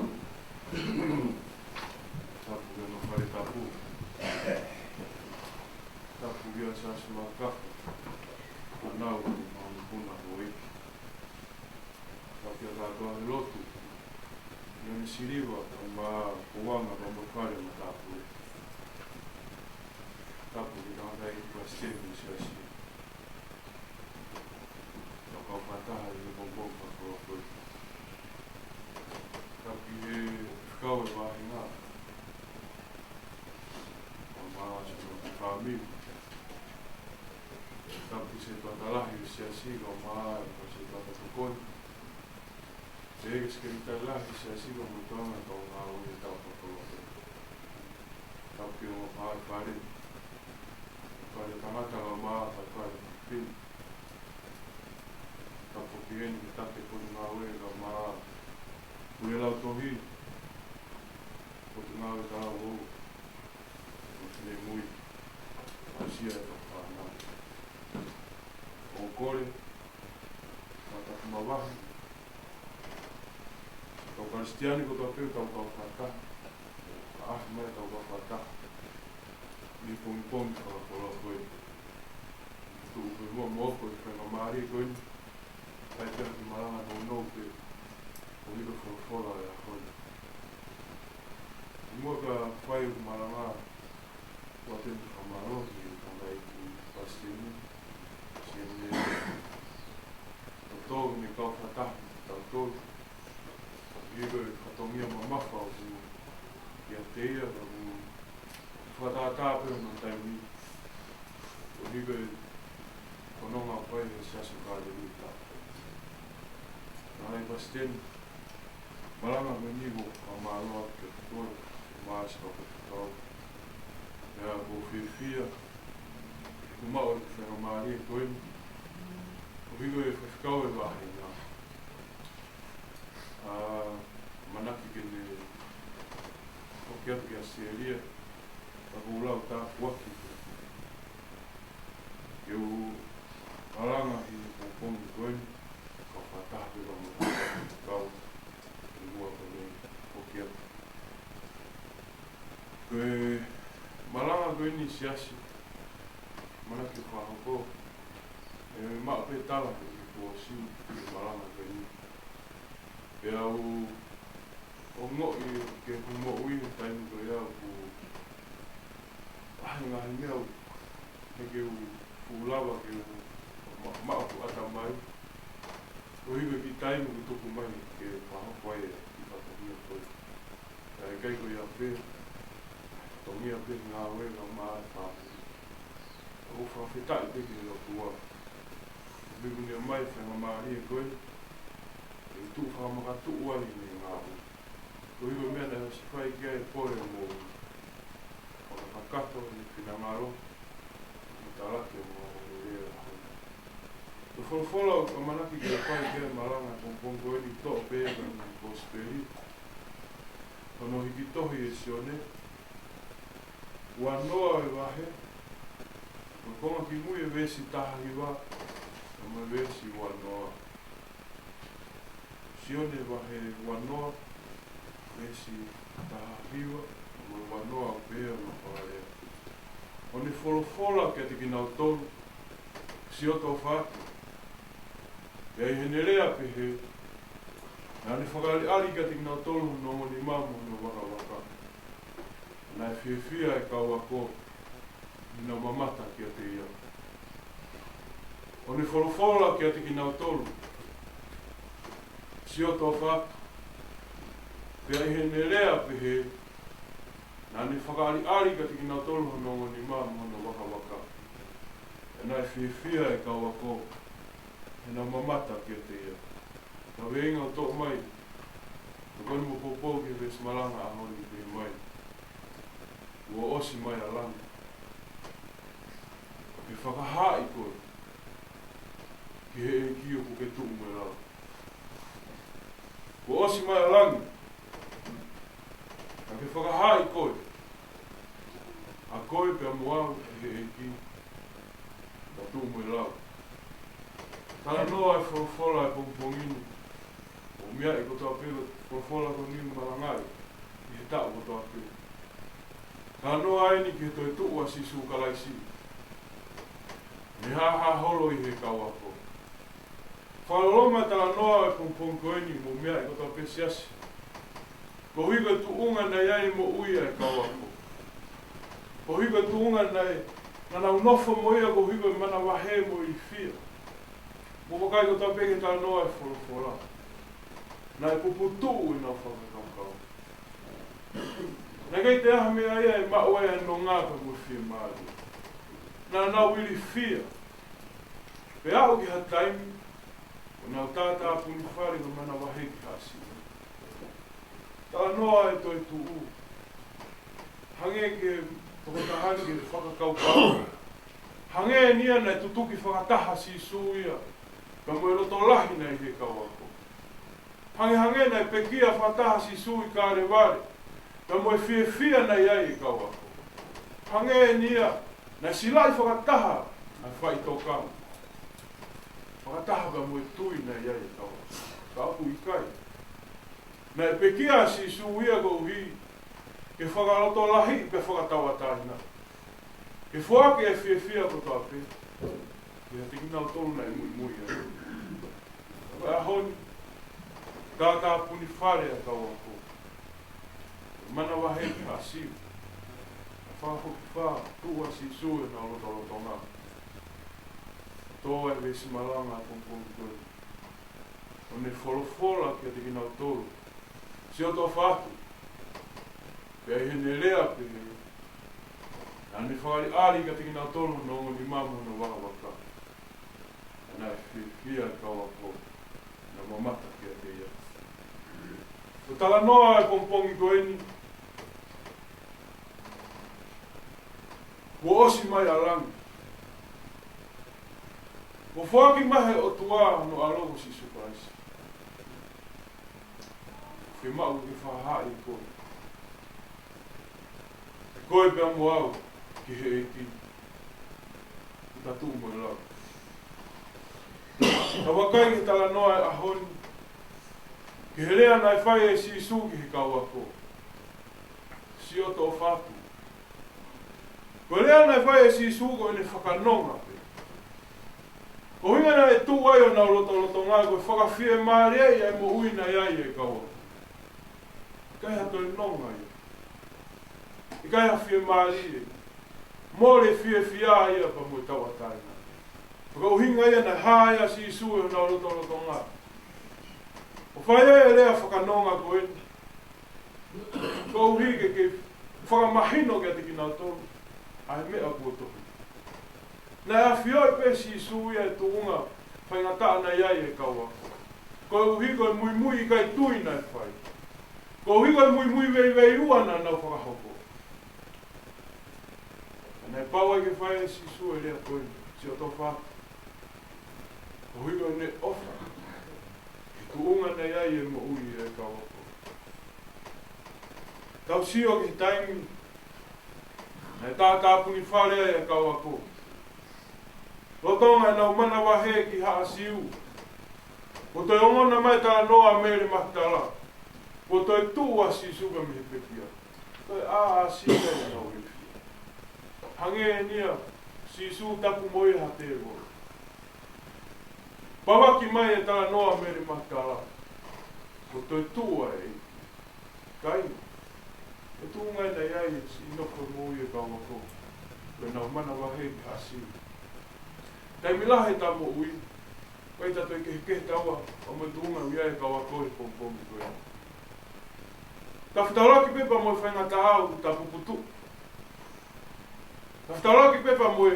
Tapu ki he fale tapu. Tapu ki he siasi makafu. Fānau mo e mokopuna houʻeiki. Tapu ki he kātoa he lotu. ʻIo ni Siliva, kae ʻumaʻā Pouanga pea mo e fale matāpule. Tapu ki he tangataʻeiki palesiteni ʻo e siasi. Tau kau fakataha ʻi he pongipongi fakakoloa ko eni. Tapu ki he faifekau ʻo e vāhenga. Kae ʻumaʻā siʻono fāmili. Tapu ki he setuata lahi ʻo e siasi, kae ʻumaʻā e kau setuata tokoni. Pea ki he sekelitali lahi ʻo e siasi, kae ʻumaʻā e toenga kau ngāue he taʻu fakakoloa ko eni. Tapu ki he ongo faifekau fale. Fale tangata kae ʻumaʻā e faifekau fefine. Tapu ki heni ki he taki potungāue kae ʻumaʻā e Puleʻanga Lautohi, Potungāue Talavou, mo e finemui, aʻusia e kau fānau. ʻOku ou kole, fakatapu mavahe, kau Kalisitiane kotoa pē ʻoku tau kau fakataha, ʻaʻahi mai ʻetau kau fakataha ʻi he pongipongi fakakoloa ko eni. Tuʻu pē muʻa mo ʻoku ʻi he faingamālie ko eni, fai pē ha kiʻi malanga nounou pē, koeʻuhi ko e folofola ʻo e ʻaho ni. ʻI muʻa kae fai ʻeku malanga, ʻoatu ʻeku fakamālō ki he tangataʻeiki palesiteni, siʻene loto ke ne kau fakataha mo kitautolu. Koeʻuhi ko e fatongia mamafa ʻoku ʻiate ia, ka ʻoku fakatātā pē hono taimi, koeʻuhi ko e fononga ʻoku fai ʻe he Siasi ʻo Kāleli ʻi Tonga. Tangataʻeiki palesiteni, malanga ko eni ʻoku ou fakamālō atu ki he ʻOtua, ʻumaʻā siʻi kau faifekau. Pea ʻoku ou fiefia ʻi heʻeku maʻu e faingamālie ko eni, koeʻuhi ko e faifekau ʻo e vāhenga, ʻamanaki ke ne foki atu ki ʻAositelēlia, ka ʻoku ou lau tāpuaki ke u malanga ʻi he pongipongi ko eni, kau fakataha pē mo e kau ʻi muʻa ko eni foki atu. Ko e malanga ko eni siasi, ʻamanaki ke fakahoko, ʻe maʻu pē tala ʻi he kuo ʻosi ʻi he malanga ko eni. Pea u ongoʻi ke u moʻui he taimi ko ia ʻoku lahi e ngaahi meʻa ʻoku ʻikai ke u fuʻu lava ke u ma-, maʻu ʻatamai. Koeʻuhi ko e kiʻi taimi ʻoku tuku mai ke fakahoko ai e kiʻi fatongia ko ē. Ka ʻe ʻikai ko ia pē, fatongia pē ngāue kae ʻumaʻā e fāmili. ʻOku ou fakafetaʻi pē ki he ʻOtua, koeʻuhi kuo ne ʻomai e faingamālie ko ē ke u tuʻu fakamakatuʻu ai ʻi he ngāue. Koeʻuhi ko e meʻa naʻe ʻosi fai ki ai e pole ʻo e moʻui. Fakakakato ʻene finangalo, mo talaki ʻo e ongoongolelei ʻo e ʻaho ni. Ko e folofola ʻoku ʻamanaki ke fai ki ai e malanga he pongipongi ko eni, toʻo pē ia mei he Kosipeli, hono hiki tohi ʻe Sione, uanoa e vahe, ko e konga kimui e veesi taha hiva, pea mo e veesi uanoa. Sione vahe uanoa, veesi taha hiva, pea mo e uanoa, ʻoku pehē hono fakalea: ʻO ne folofola kiate kinautolu, Siʻoto ʻofa atu. Pea ʻi heʻene lea pehē, naʻa ne fakaʻaliʻali kiate kinautolu hono ongo nima mo hono vakavaka. Naʻe fiefia e kau ako ʻi heʻenau mamata kiate ia. ʻO ne folofola kiate kinautolu, siʻoto ʻofa atu. Pea ʻi heʻene lea pehē, naʻa ne fakaʻaliʻali kiate kinautolu hono ongo nima mo hono vakavaka. Pea naʻe fiefia e kau ako ʻi heʻenau mamata kiate ia. Kaveinga ʻoku toʻo mai, tokoni mo poupou ki he veesi malanga ʻaho ni, pehē mai, kuo ʻosi mai ʻa langi. Ka ke fakahaaʻi koe ki he ʻEiki ʻoku ke tuʻu mo e lau. Kuo ʻosi mai ʻa langi. Ka ke fakahaaʻi koe, ʻa koe pea mo au ki he ʻEiki ʻoku ta tuʻu mo e lau. Talanoa e folofola e pongipongi ni, ʻoku meaʻi kotoa pē ʻa e folofola ko eni ʻoku malangaʻi ʻi he taʻu kotoa pē. Talanoa eni ki he toetuʻu ʻa Sīsū Kalaisi. Ne hāhā holo ʻi he kau ako. Fakaloloma e talanoa e pongipongi ko eni, ʻoku meaʻi kotoa pē siasi, koeʻuhi ko e tuʻunga naʻe ʻi ai e moʻui ʻa e kau ako. Koeʻuhi ko e tuʻunga naʻe, naʻa nau nofo mo ia, koeʻuhi ko e manavahē mo e ilifia. Mou vakai kotoa pē ki he talanoa e folofola. Naʻe puputuʻu ʻenau fakakaukau. Naʻe ʻikai toe ʻi ai ha meʻa ia ʻe maʻu ai ʻa e nonga pea mo e fiemālie. Naʻa nau ilifia. Pea aʻu ki ha taimi, ʻo nau tātāpuni fale ko e manavahē ki Haʻa Siu. Talanoa e toetuʻu. Hangē ko e tokotaha ni ke fakakaukau, hangē eni ia naʻe tutuki fakataha Sīsū ia pea mo e loto lahi naʻe ʻi he kau ako. Hangehangē naʻe pekia fakataha Sīsū ʻi Kalevale pea mo e fiefia naʻe ʻi ai e kau ako. Hangē eni ia naʻe silaʻi fakataha ʻa e faʻitokanga fakataha pea mo e tui naʻe ʻi ai e kau ako. Ka ʻoku ʻikai. Naʻe pekia ʻa Sīsū ia koeʻuhi ke fakalotolahiʻi pea fakatauʻatāina, ke foaki e fiefia kotoa pē kiate kinautolu naʻe muimui ai. Ko e ʻaho ni, tātāpuni fale ʻa e kau ako. Manavahē ki Haʻa Siu. Fakafokifā, tuʻu ʻa Sīsū ʻi honau lotolotonga. Toʻo e veesi malanga pongipongi ko eni, ʻo ne folofola kiate kinautolu, siʻoto ʻofa atu. Pea ʻi heʻene lea pehē, naʻa ne fakaʻaliʻali kiate kinautolu hono ongo nima mo hono vakavaka. Pea naʻe fiefia e kau ako ʻi heʻenau mamata kiate ia. Ko e talanoa e pongipongi ko eni, kuo ʻosi mai ʻa langi. Kuo foaki mai ʻe he ʻOtua hono ʻAlo ko Sīsū Kalaisi. Ke maʻu ke fakahaaʻi koe, ʻa koe pea mo au ki he ʻEiki ʻoku ta tuʻu mo e lau. Tau vakai ki he talanoa e ʻaho ni, ki he lea naʻe fai ʻe Sīsū ki he kau ako, siʻoto ʻofa atu. Ko e lea naʻe fai ʻe Sīsū ko ʻene fakanonga pē. Ko e ʻuhinga naʻe tuʻu ai ʻi honau lotolotonga ko e fakafiemālieʻi ʻa e moʻui naʻe ʻi ai e kau ako. ʻIkai ha toe nonga ia. ʻIkai ha fiemālie. Mole fiefia ia pea mo e tauʻatāina. Ko e ʻuhinga ia naʻe hā ai ʻa Sīsū ʻi honau lotolotonga ʻo fai ai e lea fakanonga ko eni, koeʻuhi ke, ke fakamahino kiate kinautolu ʻa e meʻa kuo tohi. Naʻe ʻafioʻi pē ʻe Sīsū ia e tuʻunga faingataʻa naʻe ʻi ai e kau ako, koeʻuhi ko e muimui ʻikai tui naʻe fai, koeʻuhi ko e muimui veiveiua naʻa nau fakahoko. Naʻe pau ai ke fai ʻe Sīsū e lea ko eni, siʻoto ʻofa atu. Koeʻuhi ko ʻene ʻofa ki he tuʻunga naʻe ʻi ai e moʻui ʻa e kau ako. Tau sio ki he taimi naʻe tātāpuni fale ai e kau ako. Lolotonga ʻenau manavahē ki Haʻa Siu, kuo toe ongona mai e talanoa ʻa Mele Makitala. Kuo toe tuʻu ʻa Sīsū mei he pekia. Toe ʻā ʻa Sīsū ʻi honau ilifia. Hangē eni ia Sīsū tapu mo ia ʻe ha tēvolo. Pāvaki mai e talanoa ʻa Mele Makitala, ko e toetuʻu ʻa e ʻEiki. Kāinga, ko e tuʻunga ē naʻe ʻi ai e siʻi nofo moʻui e kau ako, ko ʻenau manavahē ki he haʻa Siu. Taimi lahi ʻetau moʻui, ʻoku ʻikai ke tau toe kehekehe taua ʻo e tuʻunga ʻoku ʻi ai e kau ako he pongipongi ko ē. Tau fetaulaki pē pea mo e faingataʻa ʻoku tau puputuʻu. Tau fetaulaki pē pea mo e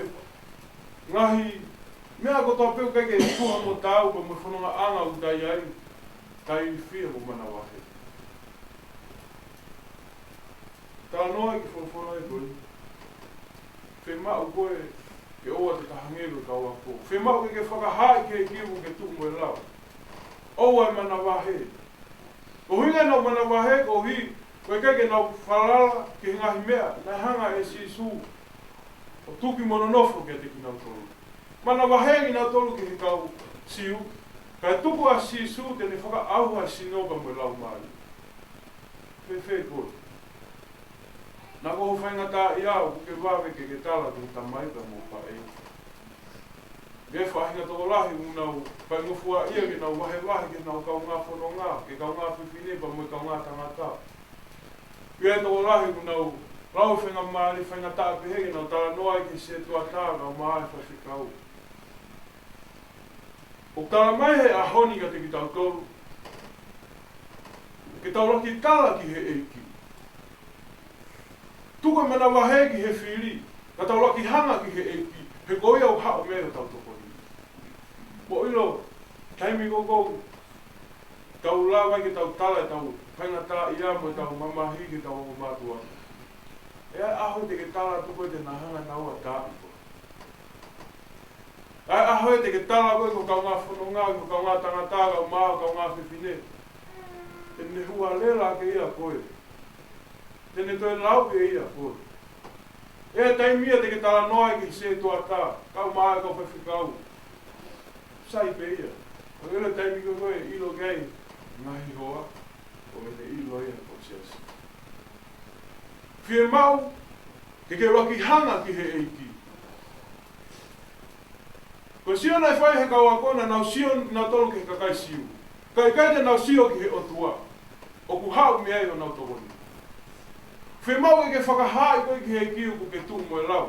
ngaahi meʻa kotoa pē ʻoku ʻikai ke tuha mo taau pea mo e fonongaʻanga ʻoku tau ʻi ai, tau ilifia mo manavahē. Talanoa ki he folofola ē ko ē. Fiemaʻu koe ke ʻoua te ke hangē ko e kau ako. Fiemaʻu ke ke fakahaaʻi ki he ʻEiki ʻoku ke tuʻu mo e lau. ʻOua ʻe manavahē. Ko e ʻuhinga ʻenau manavahē koeʻuhi ko e ʻikai ke nau falala ki he ngaahi meʻa naʻe hanga ʻe Sīsū ʻo tuku mo nonofo kiate kinautolu. Manavahē kinautolu ki he kau Siu, kae tuku ʻa Sīsū te ne fakaʻauha e sino pea mo e laumālie. Fēfē koe? Naʻa ko hoʻo faingataʻaʻia ʻoku ke vave ke ke tala ki he tamai pea mo e faʻē. Ko e faʻahinga tokolahi ʻoku nau faingofuaʻia ke nau vahevahe ki heʻenau kaungā fononga, ki he kaungā fefine pea mo e kaungā tangata. Ko e tokolahi ʻoku nau lau faingamālie, faingataʻa pehē ke nau talanoa ai ki he sētuata kae ʻumaʻā e faifekau. ʻOku tala mai he ʻaho ni kiate kitautolu ke tau laki tala ki he ʻEiki. Tuku e manavahē ki he fili, ka tau laki hanga ki he ʻEiki, he ko ia ʻoku haʻu mei ai hotau tokoni. Mou ʻilo, taimi ko ē ʻoku tau lava ai ke tau tala ʻetau faingataʻaʻia mo ʻetau mamahi ki heʻetau ongo mātuʻa, ʻe ʻi ai e ʻaho te ke tala atu koe te nau hanga naua ʻo taaʻi koe. ʻI ai e ʻaho ia te ke tala koe ki hoʻo kaungā fononga, ki hoʻo kaungā tangata, kae ʻumaʻā hoʻo kaungā fefine, te ne hualela ʻaki ia koe. Te ne toe lau ʻe ia koe. ʻI ai e taimi ia te ke talanoa ai ki he sētuata kae ʻumaʻā e kau faifekau. Sai pē ia. ʻOku ʻi ai e taimi ko ē ʻoku ʻilo ki ai e ngaahi hoa, ʻoku ʻikai ke ʻilo ia ko e siasi. Fiemaʻu ke ke laki hanga ki he ʻEiki. Ko e sio naʻe fai he kau ako, naʻa nau sio nautolu ki he kakai Siu, kae ʻikai te nau sio ki he ʻOtua ʻoku haʻu mei ai honau tokoni. Fiemaʻu ke ke fakahaaʻi koe ki he ʻEiki ʻoku ke tuʻu mo e lau.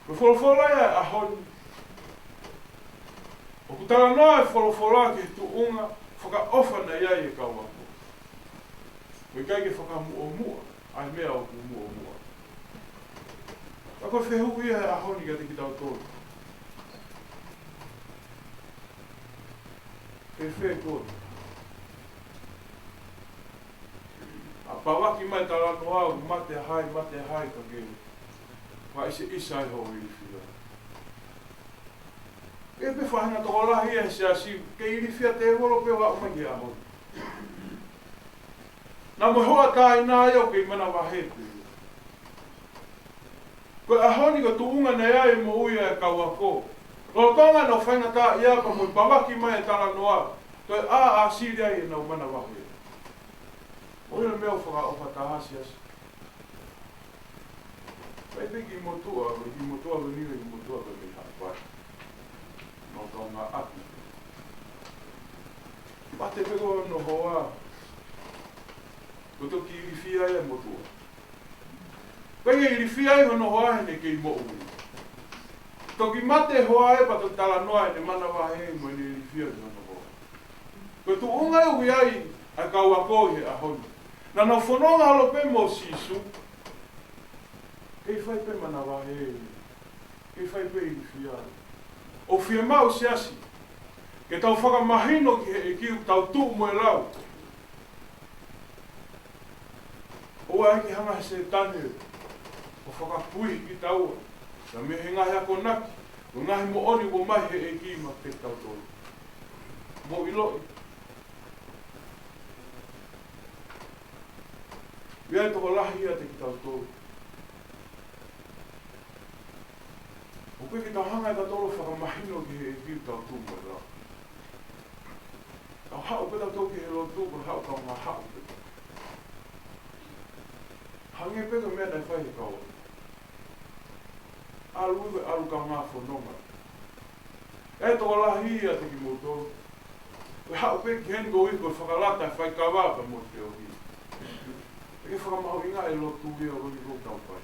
Ko e folofola ia e ʻaho ni, ʻoku talanoa e folofola ki he tuʻunga fakaʻofa naʻe ʻi ai e kau ako. ʻOku ʻikai ke fakamuʻomuʻa ʻa e meʻa ʻoku muʻomuʻa. Ka ko e fehuʻi ia he ʻaho ni kiate kitautolu. Fēfē koe? ʻA, pāvaki mai e talanoa ʻoku mate hai, mate hai ka ke fakaʻiseʻisa ai hoʻo ilifia. Pea pē faʻahinga tokolahi ia he siasi, ke ilifia tēvolo pē ʻo aʻu mai ki he ʻaho ni. Naʻa mo e hoʻatā ʻi ai ʻoku kei manavahē pē. Ko e ʻaho ni ko e tuʻunga naʻe ʻi ai e moʻui ʻa e kau ako. Lolotonga ʻenau faingataʻaʻia pea mo e pāvaki mai e talanoa, toe ʻāsili ai ʻenau manavahē. Ko e meʻa ʻoku fakaʻofa taha siasi. Pea ʻi ai e kiʻi motuʻa, ko e kiʻi motuʻa ko eni, kiʻi motuʻa ko eni Haʻapai. Mau kaungāʻapi. Mate pē ko hono hoa, kuo toki ilifia ia e motuʻa. Pea ʻi he ilifia ai hono hoa heʻene kei moʻui, toki mate e hoa ia pea toki talanoa ʻene manavahē mo ʻene ilifia ki hono hoa. Ko e tuʻunga ia ʻoku ʻi ai ʻa e kau ako he ʻaho ni. Naʻa nau fononga holo pē mo Sīsū, kei fai pē manavahē, kei fai pē ilifia. ʻOku fiemaʻu siasi ke tau fakamahino ki he ʻEiki ʻoku tau tuʻu mo e lau. ʻOua ʻe hanga ʻe Sētane ʻo fakakuihi kitaua mei he ngaahi akonaki mo e ngaahi moʻoni ʻoku ʻomai he ʻEiki maʻa kitautolu. Mou ʻiloʻi, ʻoku ʻi ai e tokolahi ʻiate kitautolu ʻoku ʻikai ke tau hanga ʻe tautolu ʻo fakamahino ki he ʻEiki ʻoku tau tuʻu mo e lau. Tau haʻu pē tautolu ki he lotu ko e haʻu kaungā haʻu pē. Hangē pē ko e meʻa naʻe fai he kau ako. ʻAlu, ʻalu kaungā fononga. ʻE tokolahi ʻiate kimoutolu. ʻE haʻu pē ki heni koeʻuhi ko e fakalata e faikava pea mo e feohi. ʻE ke fakamahuʻingaʻi e lotu ia ʻoku ʻikai ko e taupai.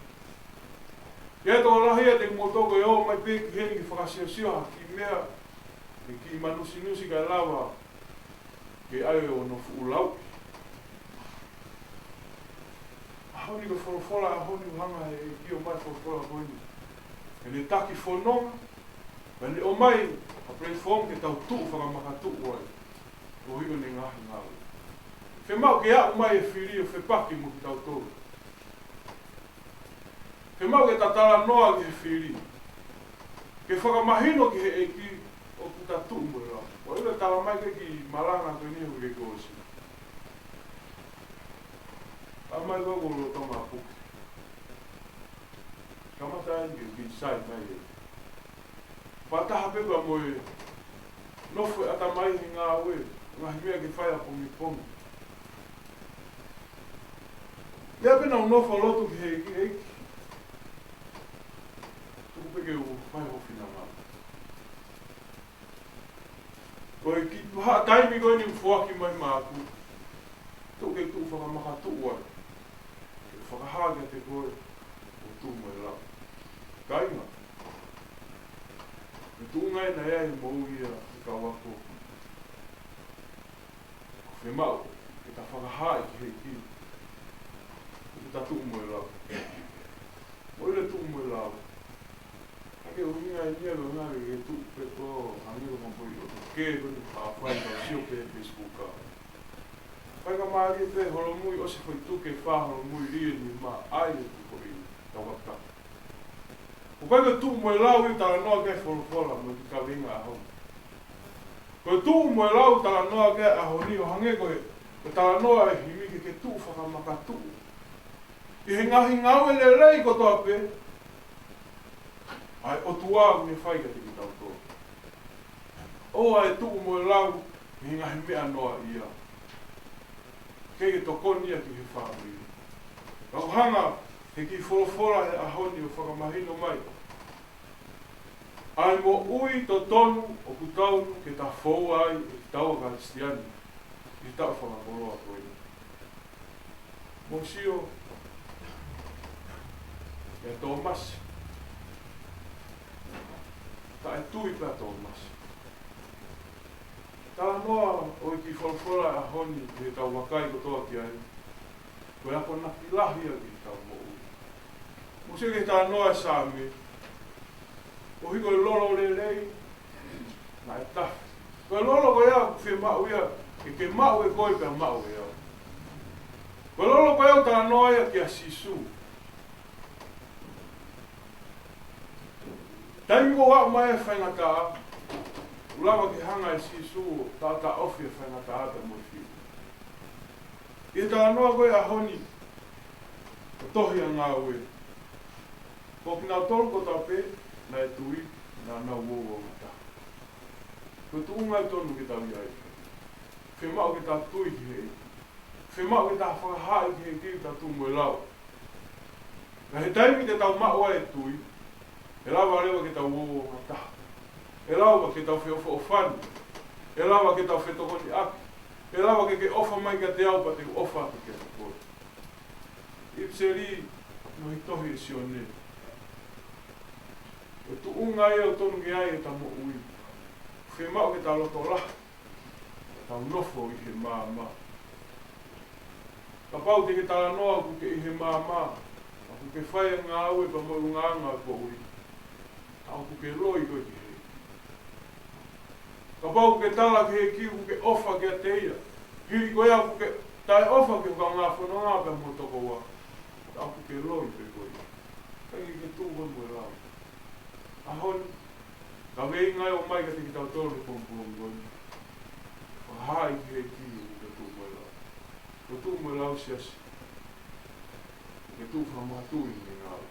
ʻE tokolahi ʻiate kimoutolu ko e ō mai pē ki heni ke fakasiosio ha kiʻi meʻa, ʻe kiʻi manusinusi kae lava ke ʻai ʻo nofo ʻo lau. ʻAho ni ko e folofola, ʻaho ni ʻoku hanga he ʻEiki ʻo ʻomai e folofola ko eni. ʻEne taki fononga, pea ne ʻomai ha platform ke tau tuʻu fakamakatuʻu ai. Koeʻuhi ko ʻene ngaahi ngāue. Fiemaʻu ke aʻu mai e fili ʻo fepaki mo kitautolu. Fiemaʻu ke ta talanoa ki he fili. Ke fakamahino ki he ʻEiki ʻoku ta tuʻu mo e lau. ʻOku ʻi ai e tala mai ke ki malanga ko eni ʻoku ke kosi. ʻA mai ko e lolotonga puke. Kamata ai ke ki sai mai e. Fakataha pē pea mo e nofo e ʻatamai he ngāue, ngaahi meʻa ke fai ʻapongipongi. Ia pē naʻa nau nofo lotu ki he ʻEiki, ʻEiki. Tuku pē ke u fai ho finangalo. Ko e kiʻi tuhaʻa taimi ko eni ʻoku foaki mai maʻaku. Tuku ke tuʻu fakamakatuʻu ai. Ke fakahā kiate koe, ʻo tuʻu mo e lau. Kāinga. Ko e tuʻunga ena ia ʻi he moʻui ʻa e kau ako. ʻOku fiemaʻu ke ta fakahā ki he ʻEiki ʻoku ta tuʻu mo e lau. Mo e tuʻu mo e lau. Ka ke ʻuhinga eni ia ko e ngaahi ke tuʻu pē ko e hangē ko e mampoi ʻo ke ko ni ka fai ka sio pē Facebook ka. Fai ka mālie pē holomui ʻosi foʻi tuʻu ke fā holomui lie ni ma ai e tuʻu ko eni. Tau ka. ʻOku ʻikai ko e tuʻu mo e lau ʻi he talanoa ki he folofola mo e kiʻi kaveinga ʻaho ni. Ko e tuʻu mo e lau talanoa ki he ʻaho ni ʻo hangē ko e, ko e talanoa e himi ke ke tuʻu fakamakatuʻu. ʻI he ngaahi ngāue lelei kotoa pē, ʻa e ʻOtua ʻoku ne fai kiate kitautolu. ʻOua ʻe tuʻu mo e lau ʻi he ngaahi meʻa noaʻia. Ke ke tokoni ia ki he fāmili. Ka ʻoku hanga he kiʻi folofola he ʻaho ni ʻo fakamahino mai. ʻA e moʻui totonu ʻoku totonu ke ta foua ai ʻetau Kalisitiane ʻi he taʻu fakakoloa ko eni. Mou sio kia Tōmasi. Taʻetui pē ʻa Tōmasi. Talanoa ʻo e kiʻi folofola ʻaho ni ke tau vakai kotoa ki ai. Ko e akonaki lahi ia ki heʻetau moʻui. Mou sio ki he talanoa ʻa e Saame. ʻOku ʻi ai ko e lolo lelei, naʻe tafe. Ko e lolo ko ia ʻoku fiemaʻu ia, ke ke maʻu ʻe koe pea maʻu ʻe au. Ko e lolo ko ia ʻoku talanoa ia kia Sīsū. Taimi ko ē ʻoku aʻu mai e faingataʻa, ʻoku lava ke hanga ʻe Sīsū ʻo taʻotaʻofi e faingataʻa pea mo e fili. ʻI he talanoa ko ē ʻaho ni, ʻo e tohi ʻa Ngāue. Ko kinautolu kotoa pē naʻe tui, naʻa nau ouau ngata. Ko e tuʻunga ʻoku totonu ke tau ʻi ai. Fiemaʻu ke ta tui ki he ʻEiki. Fiemaʻu ke ta fakahā ki he ʻEiki ʻoku ta tuʻu mo e lau. Ka he taimi te tau maʻu ai e tui, ʻe lava leva ke tau ouau ngata. ʻE lava ke tau feʻofoʻofani. ʻE lava ke tau fetokoniʻaki. ʻE lava ke ke ʻofa mai kiate au pea te u ʻofa atu kiate koe. ʻIpiseli, mo e tohi ʻa Sione. Ko e tuʻunga ia ʻoku totonu ke ʻi ai ʻeta moʻui. Fiemaʻu ke ta loto lahi. Ke tau nofo ʻi he maama. Kapau te ke talanoa ʻoku ke ʻi he maama, ʻoku ke fai e ngāue pea mo e ʻulungaanga ʻo e poʻuli. Ka ʻoku ke loi koe ki he ʻEiki. Kapau ʻoku ke tala ki he ʻEiki ʻoku ke ʻofa kiate ia. Hili ko ia ʻoku ke taʻeʻofa ki ho kaungā fononga pea mo e tokoua. Ka ʻoku ke loi pē koe. ʻIkai ke ke tuʻu koe mo e lau. ʻAho ni, ka veinga ʻo mai kiate kitautolu he pongipongi ko eni. Fakahā ki he ʻEiki ʻoku ke tuʻu mo e lau. Ko e tuʻu mo e lau siasi. Ke tuʻu fakamakatuʻu ʻi he ngāue.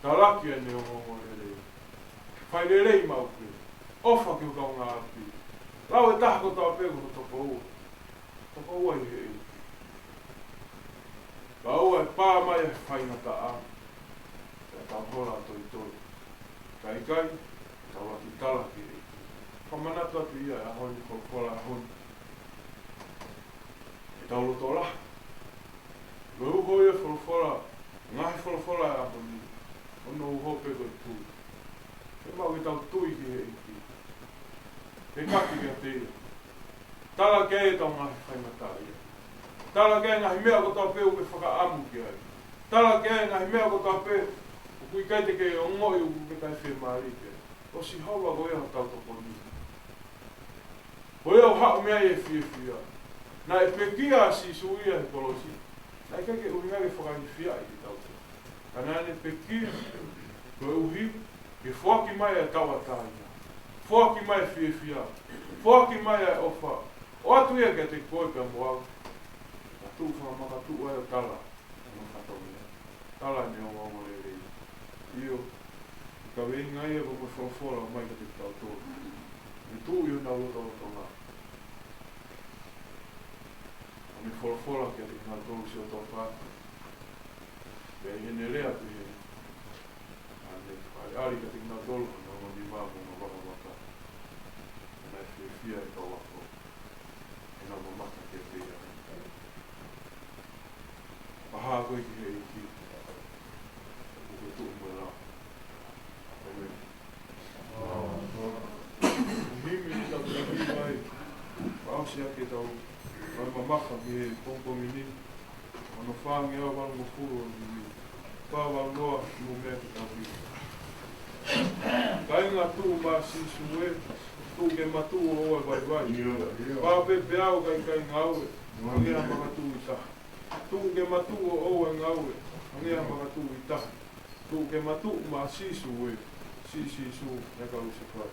Talaki ʻene ongoongolelei. Fai lelei maʻu pē. ʻOfa ki ho kaungāʻapi. Lau e taha kotoa pē ko ho tokoua. Tokoua ʻi he ʻEiki. Kae ʻoua ʻe pā mai e faingataʻa. Pea tau hola toitoi. Ka ʻikai, tau ʻaki tala ki atu ia ʻa e ʻaho ni, folofola ʻaho ni. ʻEtau loto lahi. Ko e uho ia e folofola, ngaahi folofola ʻaho ni. Hono uho pē ko e tui. Ke maʻu ke tau tui ki he ʻEiki. Ke kaki kiate ia. Tala ki ai ʻetau ngaahi faingataʻaʻia. Tala ki ai e ngaahi meʻa kotoa pē ʻoku ke fakaʻamu ki ai. Tala ki ai e ngaahi meʻa kotoa pē ʻoku ʻikai te ke ongoʻi ʻoku ke taʻefiemālie ki ai. Ko Sihova ko ia hotau tokoni. Ko ia ʻoku haʻu mei ai e fiefia. Naʻe pekia ʻa Sīsū ia he kolosi. Naʻe ʻikai ke ʻuhinga ke fakafiefia kitautolu. Ka naʻa ne pekia, koeʻuhi ke foaki mai e tauʻatāina. Foaki mai e fiefia. Foaki mai e ʻofa. ʻOatu ia kiate koe pea mo au. Ka tuʻu fakamakatuʻu ai ʻo tala hono fatongia. Tala ʻene ongoongolelei. ʻIo, ka veinga ia ko e folofola mai kiate kitautolu. Ne tuʻu ʻi honau lotolotonga. ʻO ne folofola kiate kinautolu siʻoto fā. Pea ʻi heʻene lea pehē, ʻa ne fakaʻaliʻali kiate kinautolu, ʻa hono nima mo hono vakavaka. Naʻe fiefia e kau ako. ʻI heʻenau mamata kiate ia. Fakahā koe ki he ʻEiki. ʻOku ke tuʻu mo e lao. ʻĒmeni. Himi ni tau taki mai. Fakaʻosi ʻaki ʻetau, ʻetau mamafa ki he pongipongi ni. Ono fāngeau valungofulu ʻo e himi. Fā valu noa mo e meʻa ke tau himi. Kāinga, tuʻu maʻa Sīsū ē, tuʻu ke matuʻu ʻo ʻoua ʻe vaivai. Pāpepeau kaikaingāue, hangē ha makatuʻu ʻi tahi. Tuʻu ke matuʻu ʻo ʻoua ʻe ngāue, hangē ha makatuʻu ʻi tahi. Tuʻu ke matuʻu maʻa Sīsū ē, siʻi Sīsū naʻe kalusefai.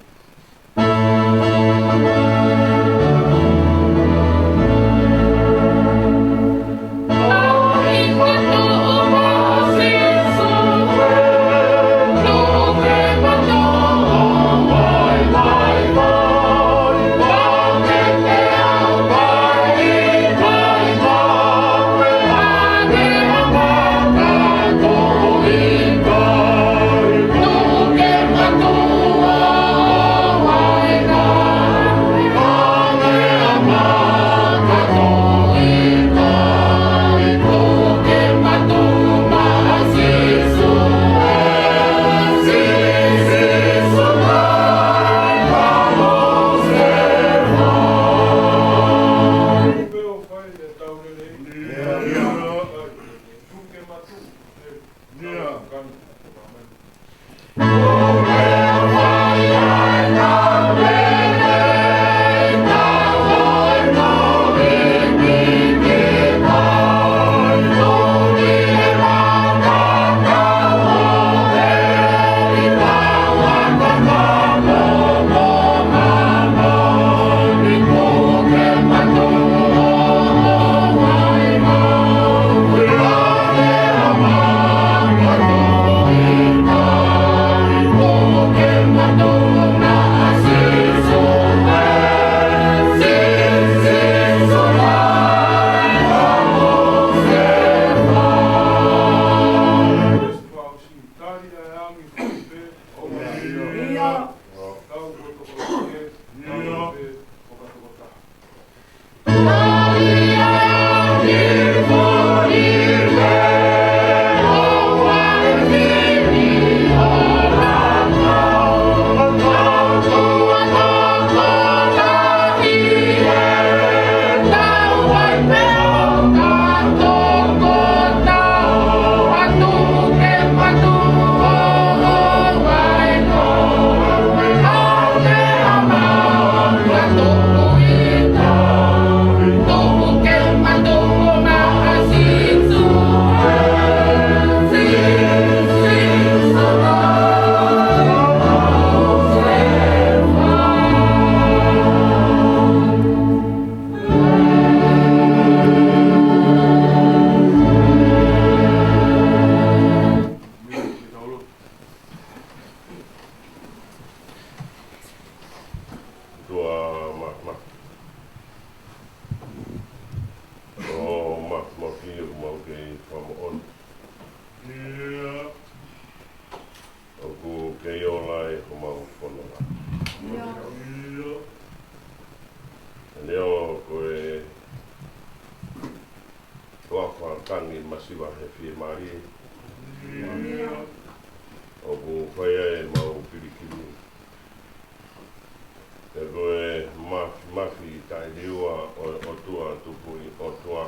Pea ko e mafimafi taʻeliua ʻo e ʻOtua Tupuʻi ʻOtua.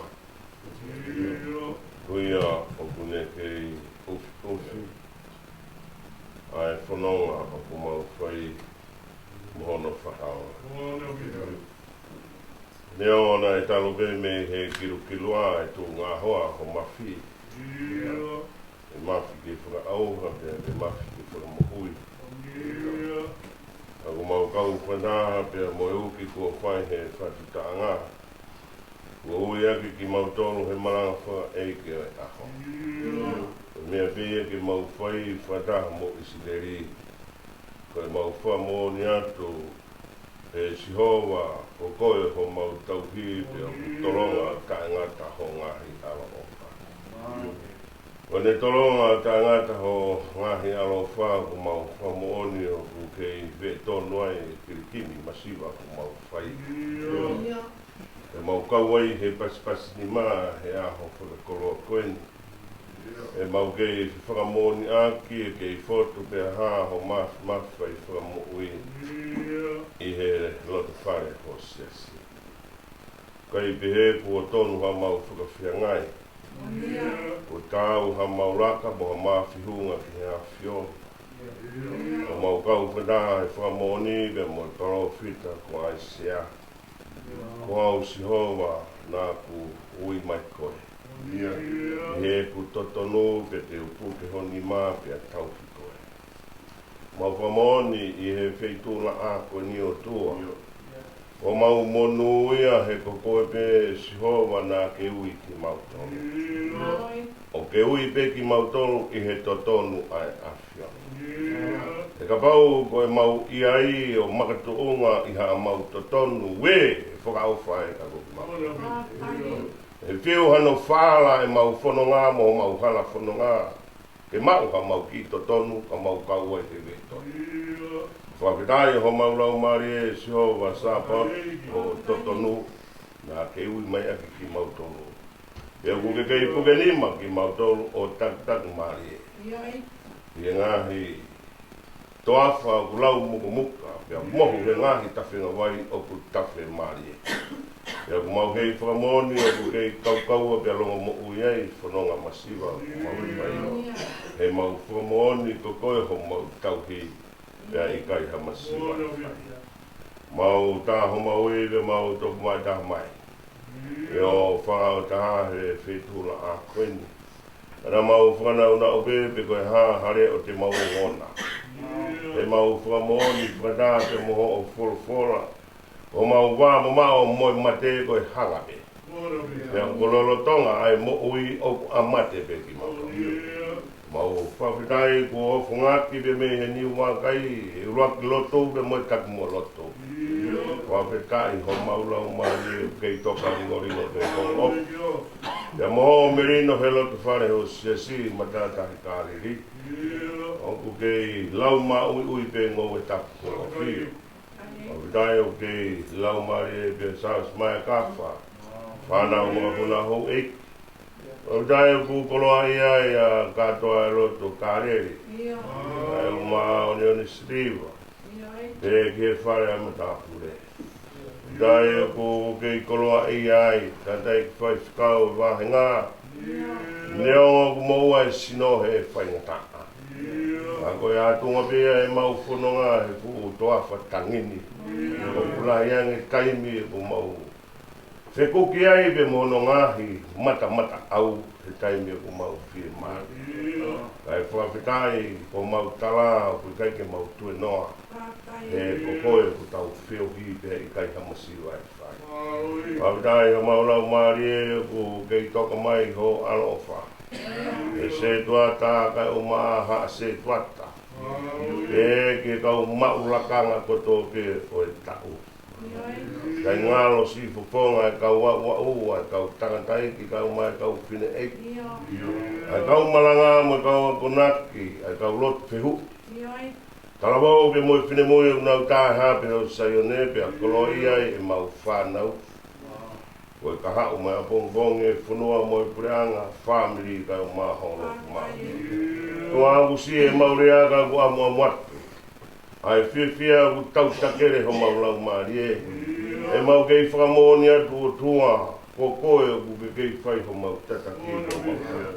Ko ia ʻoku ne kei ʻufiʻufi ʻa e fononga ʻoku mau fai mo hono fakaongo. Neongo naʻe talu pē mei he kilukilu ʻa e tuʻunga hoa ho mafi, ʻe mafi ke fakaʻauha pea ke mafi ke fakamoʻui. ʻOku mau kau fakataha pea mo e uki kuo fai he fatu taʻanga, kuo ui ʻaki kimautolu he malanga fakaʻeiki ʻo e ʻaho. Ko e meʻa pē ia ke mau fai fakataha mo ʻIsileli, ko e mau fakamoʻoni atu, ʻe Sihova, ko koe homau tauhi pea ʻoku tolonga taʻengata ho ngaahi ʻaloʻofa. Ko ʻene tolonga taʻengata ho ngaahi ʻaloʻofa, ʻoku mau fakamoʻoni ʻoku kei veʻe tonu ai e kilikimi masiva ʻoku mau fai. ʻE mau kau ai he pasipasi nima he ʻaho fakakoloa ko eni. ʻE mau kei fakamoʻoni ʻaki ʻe kei fotu pea hā ho mafimafi fai fakamoʻui ʻi he loto fale ho siasi. ʻIkai pehē kuo tonu ha mau fakafeangai. Kuo taau ha mau laka mo ha mau fihunga ki he ʻAfiona. ʻOku mau kau fakataha he fakamoʻoni pea mo e palōfita ko ʻAisea. Ko au Sihova naʻa ku ui mai koe ʻi heʻeku totonu, pea te u puke ho nima pea tauhi koe. Mau fakamoʻoni ʻi he feituʻulaʻā ko eni ʻOtua, ʻoku mau monūʻia he ko koe pē Sihova naʻa ke ui kimautolu. ʻOku ke ui pē kimautolu ʻi he totonu ʻa e ʻAfiona. He kapau ko e mau ʻi ai ʻo makatuʻunga ʻi haʻamau totonu, ʻe fakaʻofa ai ka ko kimautolu. ʻE fiu hano fala ʻemau fononga mo homau hala fononga, ke maʻu hamau kiʻi totonu ka mau kau ai he veʻe tonu. Fakafetaʻi homau laumālie Sihova Sāpaoti, ko ho totonu naʻa ke ui mai ʻaki kimautolu. Pea ʻoku ke kei puke nima kimautolu ʻo takitaki mālie ʻi he ngaahi toafa ʻoku lau mukomuka, pea mohu he ngaahi tafenga vai ʻoku tafe mālie. Pea ʻoku mau kei fakamoʻoni ʻoku kei kaukaua pea longomoʻui ai fononga masiva ʻoku mau fai. He mau fakamoʻoni ko koe homau tauhi, pea ʻikai ha masiva ʻe fai. Mau tā homau ivi, mau toku mai taha mai ʻi ho fakaʻotaha he feituʻulaʻā ko eni. Naʻa mau fakanaunau pē pe ko e hā ha leʻo te mau ongona. He mau fakamoʻoni fakataha pea mo hoʻo folofola, ʻoku mau vā mamaʻo mo e mate ko e hanga pē. Pea ʻoku lolotonga ʻa e moʻui ʻoku ʻa mate pē kimautolu. Mau fakafetaʻi kuo ofongaki pē mei he niu vakai e ʻuluaki lotu pea mo e takimuʻa lotu. Fakafetaʻi homau laumālie ʻoku kei toka lingolingo pē ho ʻofa. Pea mo hoʻo melino he loto fale ho siasi Matātahi Kāleli. ʻOku kei lau māʻuiʻui pē ngoue tapu ko ʻAfio. Fakafetaʻi ʻoku kei lau mālie pē Sāsi Maekafa, fānau makapuna houʻeiki. Fakafetaʻi ʻoku koloaʻia ai ʻa kātoa e loto Kāleli, ʻa e uma ʻoniʻoni siliva, pea ki he fale ʻa e matāpule. Fakafetaʻi ʻoku kei koloaʻia ai tangataʻeiki faifekau e vāhenga, neongo ʻoku moʻua e sino he faingataʻa. Ka ko e ʻatunga pē ia ʻemau fononga he fuʻu toafa tangi ni, ʻoku lahi ange taimi ʻoku mau fekuki ai pē mo hono ngaahi matamataʻau he taimi ʻoku mau fiemālie. Kae fakafetaʻi ko homau tala ʻoku ʻikai ke mau tuenoa, he ko koe ʻoku tau feohi pea ʻikai ha masiva ʻe fai. Fakafetaʻi homau laumālie ʻoku kei toka mai ho ʻaloʻofa he setuata kae ʻumaʻā haʻa setuata, pea ki he kau maʻu lakanga kotoa pē ʻo e taʻu. Kae ngalo siʻi fofonga e kau aʻuaʻu, ʻa e kau tangataʻeiki, kae ʻumaʻā e kau fineʻeiki, ʻa e kau malanga mo e kau akonaki, ʻa e kau lotu fehuʻi, talavou pea mo e finemui ʻoku nau taʻehāpē ʻo Saione, pea koloaʻia ai ʻemau fānau. Ko e kahaʻu mo e ʻapongipongi, e fonua mo e puleʻanga, fāmili kae ʻumaʻā ho loto māʻoniʻoni. Ko ʻeku siʻi ʻemau lea ka ʻoku ʻamuʻamu atu ʻa e fiefia ʻoku tautakele homau laumālie. ʻE mau kei fakamoʻoni atu ʻOtua, ko koe ʻoku ke kei fai homau tataki mo homau tala.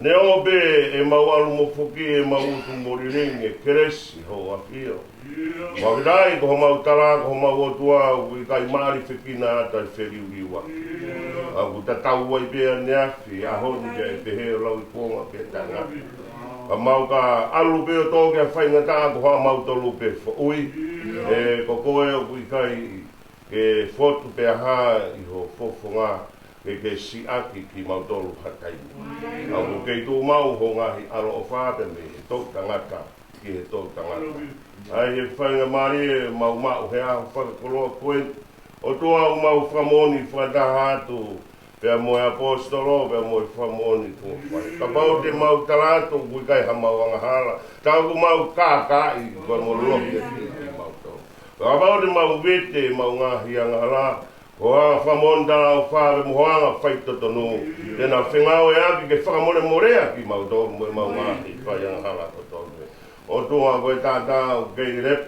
Neongo pē ʻemau ʻalu mo foki ʻemau utu mo lilingi ʻe kelesi hoʻo ʻafio. Mau kitai ko homau tala, ko homau ʻOtua, ʻoku ʻikai mali fekina ʻa e feliuliua. ʻOku tatau ai pē ʻaneafi, ʻaho ni pea ʻe pehē ʻo lauikuonga pea taʻengata. Ka mau ka ʻalu pē ʻo tō ki ha faingataʻa ko haʻamautolu pē foʻui. ʻE ko koe ʻoku ʻikai ke fotu pea hā ʻi ho fofonga ke ke siʻaki kimautolu ha taimi. ʻOku kei tuʻu maʻu ho ngaahi ʻaloʻofa pē mei he toʻutangata ki he toʻutangata. ʻA ia ʻe faingamālie mau maʻu he ʻaho fakakoloa ko eni. ʻOtua ʻoku mau fakamoʻoni fakataha atu pea mo e ʻaposetolo, pea mo e fakamoʻoni kuo fai. Kapau te mau tala atu ʻoku ʻikai hamau angahala, ka ʻoku mau kākaaʻi koe mo loto kimautolu. Kapau te mau vete ʻemau ngaahi angahala, ko e fakamoʻoni talaʻofa pea mo e anga faitotonu, te na fengāueʻaki ke fakamolemoleʻi kimautolu mo ʻemau ngaahi fai angahala kotoa pē. ʻOtua ko e taʻataʻa ʻoku kei lepo,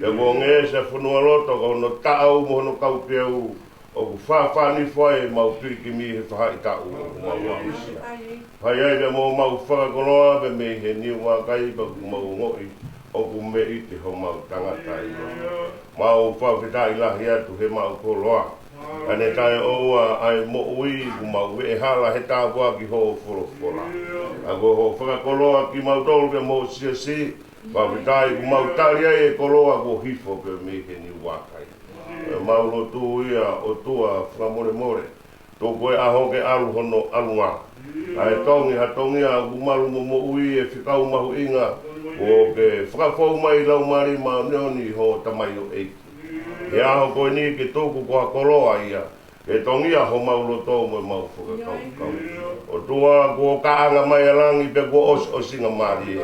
pea kuo ngeʻesi ʻa e fonualoto, ko hono taʻau mo hono kaupeu ʻoku fāfānifo ai ʻemau pilikimi he faʻahitaʻu ʻoku mau aʻusia. Fai ai pea mo ʻemau fakakoloa pē mei he Niuakai pea ʻoku mau ongoʻi ʻoku meʻite homau tangata ʻi loto. Mau fakafetaʻi lahi atu he maʻu koloa. Ka ne taʻeʻoua ʻa e moʻui, ʻoku mau veʻehala he tāpuaki hoʻo folofola. Ka ko hoʻo fakakoloa kimautolu pea mo hoʻo siasi, fakafetaʻi ʻoku mau tali ai e koloa kuo hifo pē mei he Niuakai. ʻE mau lotu ia ʻOtua fakamolemole, tuku e ʻaho ke ʻalu hono ʻalunga. ʻA e tongi ha tongi ʻoku malu mo moʻui ʻe fekau mahuʻinga, kuo ke fakafou mai Laumālie Māʻoniʻoni ho tamaioʻeiki. He ʻaho ko eni ke tuku ko ha koloa ia, ke tongia homau loto mo ʻemau fakakaukau. ʻOtua kuo kaʻanga mai ʻa langi pea kuo ʻosiʻosingamālie.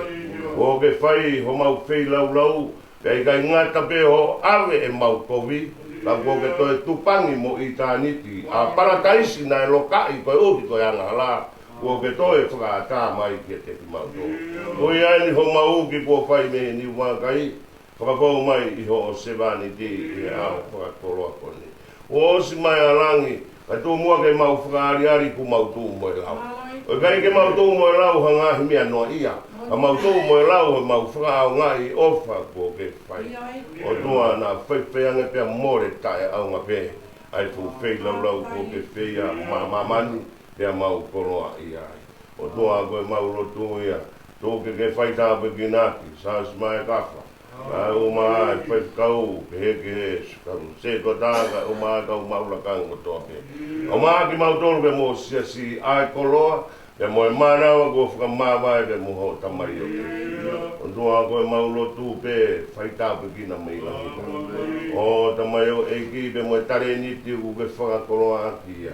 Kuo ke fai homau feilaulau, pea ʻikai ngata pē hoʻo ʻave ʻemau kovi, ka kuo ke toe tupangi mo ʻitāniti ʻa e palataisi naʻe lokaʻi koeʻuhi ko e angahala, kuo ke toe fakaʻatā mai kiate kimautolu. Ko ia eni homau uki kuo fai mei he Niuakai, fakafou mai ʻi hoʻo sevāniti ʻi he ʻaho fakakoloa ko eni. Kuo ʻosi mai ʻa langi, kae tuku muʻa ke mau fakaʻaliʻali kuo mau tuʻu mo e lau. ʻOku ʻikai ke mau tuʻu mo e lau ha ngaahi meʻa noaʻia, ka mau tuʻu mo e lau ʻo mau fakaʻaongaʻi ʻofa kuo ke fai. ʻOtua naʻa faifai ange pea mole taʻeʻaonga pē ʻa e fuʻu feilaulau kuo ke fai ʻa māmani pea mau koloaʻia ai. ʻOtua ko ʻemau lotu ia, tuku ke ke fai tāpuekina ʻaki Siaosi Maekafa, kae ʻumaʻā e faifekau kehekehe, kau sētuata, kae ʻumaʻā e kau maʻu lakanga kotoa pē. ʻUmaʻā kimautolu pea mo e siasi ʻa e koloa, pea mo e mānava kuo fakamāvae pea mo hoʻo tamaioʻeiki. ʻOtua ko ʻemau lotu pē, fai tāpuekina mai lahi ʻo tamaioʻeiki pea mo e talēniti ʻoku ke fakakoloaʻaki ia.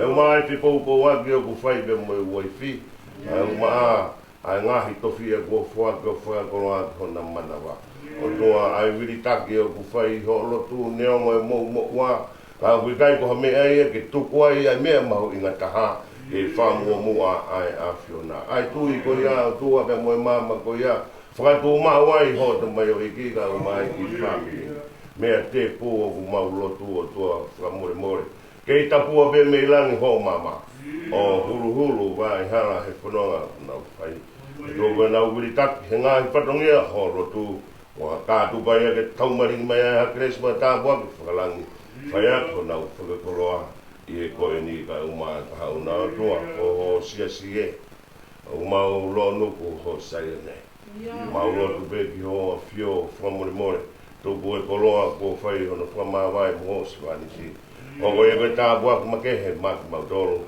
ʻUmaʻā e fepoupouaki ʻoku fai pea mo e uaifi. Kae ʻumaʻā ʻa e ngaahi tofiʻa kuo foaki ʻo fakakoloaʻaki hona manava. ʻOtua ʻa e vilitaki ʻoku fai ʻi hoʻo lotu neongo e moʻumoʻua, ka ʻoku ʻikai ko ha meʻa ia ke tuku ai ʻa e meʻa mahuʻinga taha, ke fakamuʻomuʻa ʻa e ʻAfiona. ʻA e tui ko ia ʻOtua pea mo e maama ko ia, fakatuʻumaʻu ai hoʻo tamaioʻeiki kae ʻumaʻā e kiʻi fāmili. Meʻa tēpū ʻoku mau lotu ʻOtua fakamolemole, kei tapua pē mei langi hoʻo maama, ʻo huluhulu vaʻe hala he fononga ʻoku nau fai. Tuku ke nau vilitaki he ngaahi fatongia hoʻo lotu, mo ha kātupa ia ke taumalingi mai ai ha kelesi mo e tāpuaki fakalangi, fai atu honau fakakoloa ʻi he ko eni kae ʻumaʻā e kahaʻu na. ʻOtua ko hoʻo siasi ē, ʻoku mau lōnuku ho Saione. Mau lotu pē ki hoʻo ʻAfio fakamolemole, tuku e koloa kuo fai hono fakamāvae mo hoʻo sevāniti. Hoko ia ko e tāpuaki makehe maʻa kimautolu.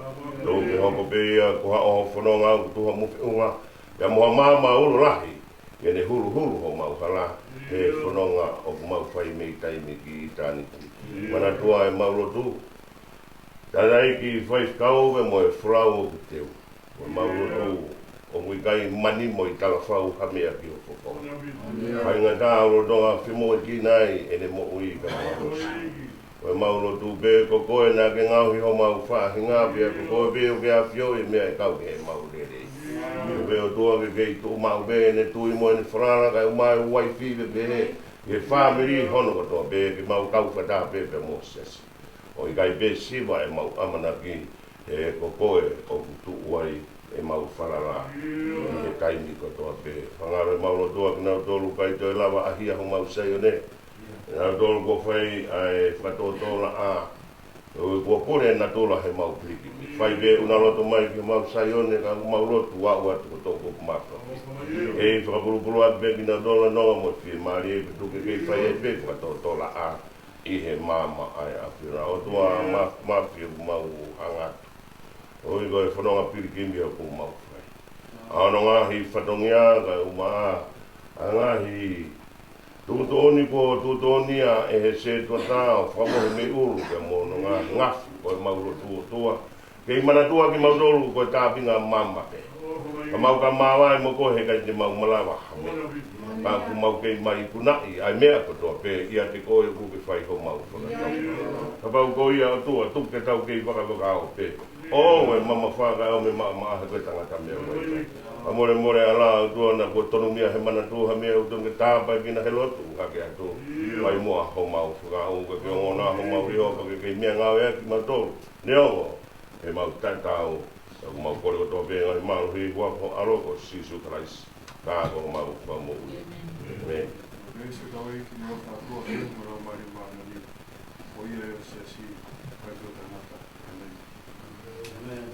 Tuku ke hoko pē ia ko ha ʻoho fononga ʻoku tuha mo feʻunga, pea mo ha maama ulo lahi, ke ne huluhulu homau hala he fononga ʻoku mau fai mei taimi ki ʻitāniti. Manatua ʻemau lotu, tala ai ki he faifekau pea mo e folau ʻoku teu. Ko ʻemau lotu, ʻoku ʻikai mani mo e talafau ha meʻa ki ho fofonga. Faingataʻa ʻo lolotonga femoʻuekina ai ʻene moʻui kae malosi. Ko ʻemau lotu pē ko koe naʻa ke ngaohi homau faʻahinga, pea ko koe pē ʻoku ke ʻafioʻi e meʻa ʻe kau ki heʻemau lelei. Pea ʻOtua ke kei tuʻu maʻu pē ʻene tui mo ʻene falala kae ʻumaʻā e uaifi pē pehē ki he fāmili hono kotoa pē, ke mau kau fakataha pē pea mo Siasi. ʻO ʻikai pē siva ʻemau ʻamanaki, he ko koe ʻoku tuʻu ai ʻemau falala ʻi he taimi kotoa pē. Fakangaloʻi ʻemau loto ʻa kinautolu ʻoku ʻikai toe lava ʻo ʻaʻahi homau Saione. Kinautolu kuo fai ʻa e fakatōtōlaʻā, ʻo kuo pule ʻa natula heʻemau pilikimi. Fai pē ʻena loto mai ki homau Saione, ka ʻoku mau lotu ʻoatu ko e toʻukupu mafa. ʻEiki, fakapulupulu atu pē kinautolu ʻi he nonga mo e fiemālie, pea tuku ke kei fai ai pē fakatōtōlaʻā ʻi he maama ʻa e ʻAfiona. ʻOtua ma-, māfimafi, ʻoku mau hanga atu, ʻoku ʻikai ko e fononga pilikimi ʻoku mau fai. ʻA hono ngaahi fatongia kae ʻumaʻā ʻa e ngaahi tuʻutuʻuni kuo tuʻutuʻunia ʻe he setuata ʻo fakamohe mei ʻulu pea mo hono ngaahi ngafu, ko ʻemau lotu ʻOtua, kei manatua kimautolu ko e tāpinga maama pē. Ka mau ka māvae mo koe, he ʻikai te mau malava ha meʻa. Ka ʻoku mau kei mai ikunaʻi ʻa e meʻa kotoa pē ʻiate koe, ʻoku ke fai homau fakatau. Kapau ko ia ʻOtua, tuku ke tau kei vakavakaʻao pē. ʻOua ʻe mamafa kae ʻoua ʻe maʻamaʻa, he ko e tangata meʻa mai. Ka molemole ʻa e ʻOtua, naʻa kuo tonumia he manatu ha meʻa ʻoku totonu ke tāpuekina he lotu, hake atu. Fai muʻa homau fakaʻauha, ke ongona homau leʻo, pea ke kei meʻangāueʻaki kimautolu. Neongo ʻemau taʻetaau, ka ʻoku mau kole kotoa pē ʻi he ngaahi mālohi ʻi he huafa ho ʻAlo ko Sīsū Kalaisi, ko homau Fakamoʻui. ʻĒmeni. Ko e ʻEiki ko e ʻOtua, ko e Laumālie Māʻoniʻoni, ko ia ʻa e Siasi, ʻikai ko e tangata. ʻĒmeni.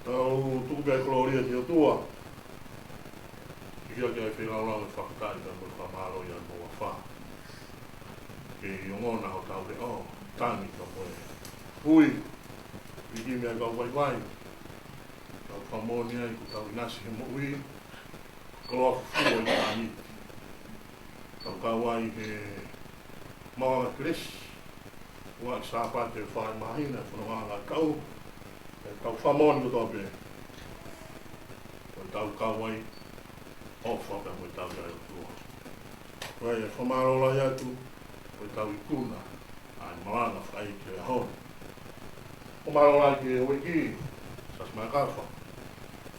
Tau tuku pē ʻa e kolōlia ki he ʻOtua. Hiki hake ʻa e feilaulau ʻo e fakafetaʻi pea mo e fakamālō ʻi hoʻo huafa. Ke ongona hotau leʻo, tangi pea mo e ui. Hiki mai ʻa e kau vaivai, kau fakamoʻoni ai kuo tau ʻinasi he moʻui, koloa fufū ʻo e tāniti. Tau kau ai he maʻu ʻa e kelesi, ʻa e Sāpate ʻo e fai māhina, fononga ʻa e kau, ʻetau fakamoʻoni kotoa pē. Ko ʻetau kau ai, ʻofa pea mo ʻetau ʻi he ʻOtua. Ko ia ʻe fakamālō lahi atu, ko ʻetau ikuna ʻa e malanga fakaʻeiki ʻo e ʻaho ni. Fakamālō lahi ki he houʻeiki, Siaosi Maekafa,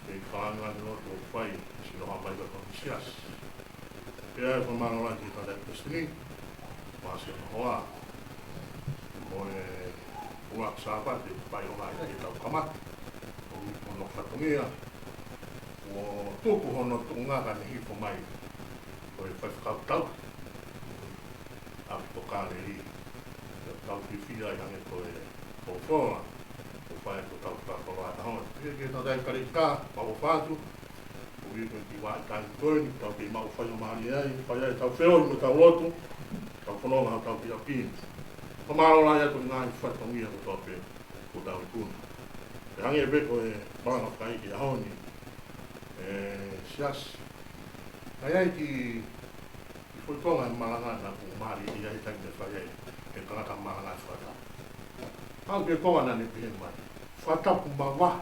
ʻi he fakalāngilangi lotu ʻoku fai, sino ha mai ka ko e siasi. Pea ʻe fakamālō lahi ki he tangataʻeiki palesiteni, Masiʻi Nohoa, mo e ʻuluaki Sāpate ʻoku fai ʻo ngaahi ʻetau kamata, ʻo ui hono fatongia, ʻo tuku hono tuʻunga kae hifo mai ko e faifekau tau ʻa e Tokāleli. Tau fiefia ai hangē ko e folofola ʻoku fai ʻe hotau fakakoloa ʻi he ʻaho ni. Pea ki he tangataʻeiki kalēkita, mau ʻofa atu, ʻoku ʻi ai ko e kiʻi vahaʻa taimi ko eni, tau kei maʻu faingamālie ai, fai ai ʻetau feohi mo ʻetau lotu, tau fononga hotau kiʻi ʻapi ni. Fakamālō lahi atu ki he ngaahi fatongia kotoa pē kuo tau ikuna. Pea hangē pē ko e malanga fakaʻeiki he ʻaho ni, ʻe Siasi. Naʻe ʻi ai e kiʻi foʻi konga he malanga naʻa ku mālieʻia ai he taimi naʻe fai ai ʻe he tangata malanga e fakatapu. Aʻu ki he konga naʻa ne pehē mai, fakatapu mavahe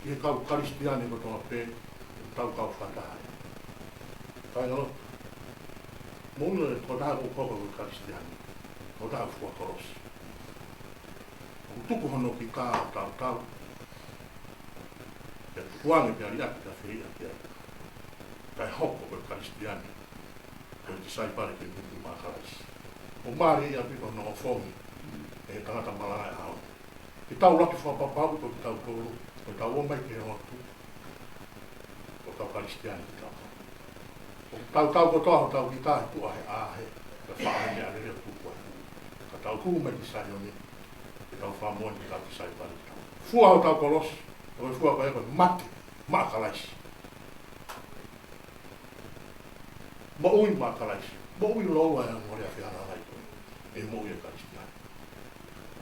ki he kau Kalisitiane kotoa pē, tau kau fakataha. Kāinga lotu, moʻoni e tokotaha ʻoku hoko ko e Kalisitiane, tokotaha fua kolosi. ʻOku tuku hono kita ʻo tautau, pea tukuange pea liʻaki pea fehiʻa ki ai. Kae hoko ko e Kalisitiane, ko e tisaipale ke muimui maʻa Kalaisi. ʻOku mālieʻia ʻaupito hono ʻofongi ʻe he tangata malanga e ʻaho ni. Ke tau ʻuluaki fakapapauʻi ko kitautolu, ko ʻetau ō mai ki he lotu, ko e kau Kalisitiane kitautolu. ʻOku tautau kotoa hotau kita he tuʻa he ʻahe, pea faʻo he meʻalele ʻo tuku ai. Ka tau hū mai ki Saione, ke tau fakamoʻoni ko e kau tisaipale kitautolu. Fua hotau kolosi, ko e fua ko e ko e mate maʻa Kalaisi. Moʻui maʻa Kalaisi. Moʻui lōua e angahala fehangahangai ko ē ʻe he moʻui ʻa e Kalisitiane.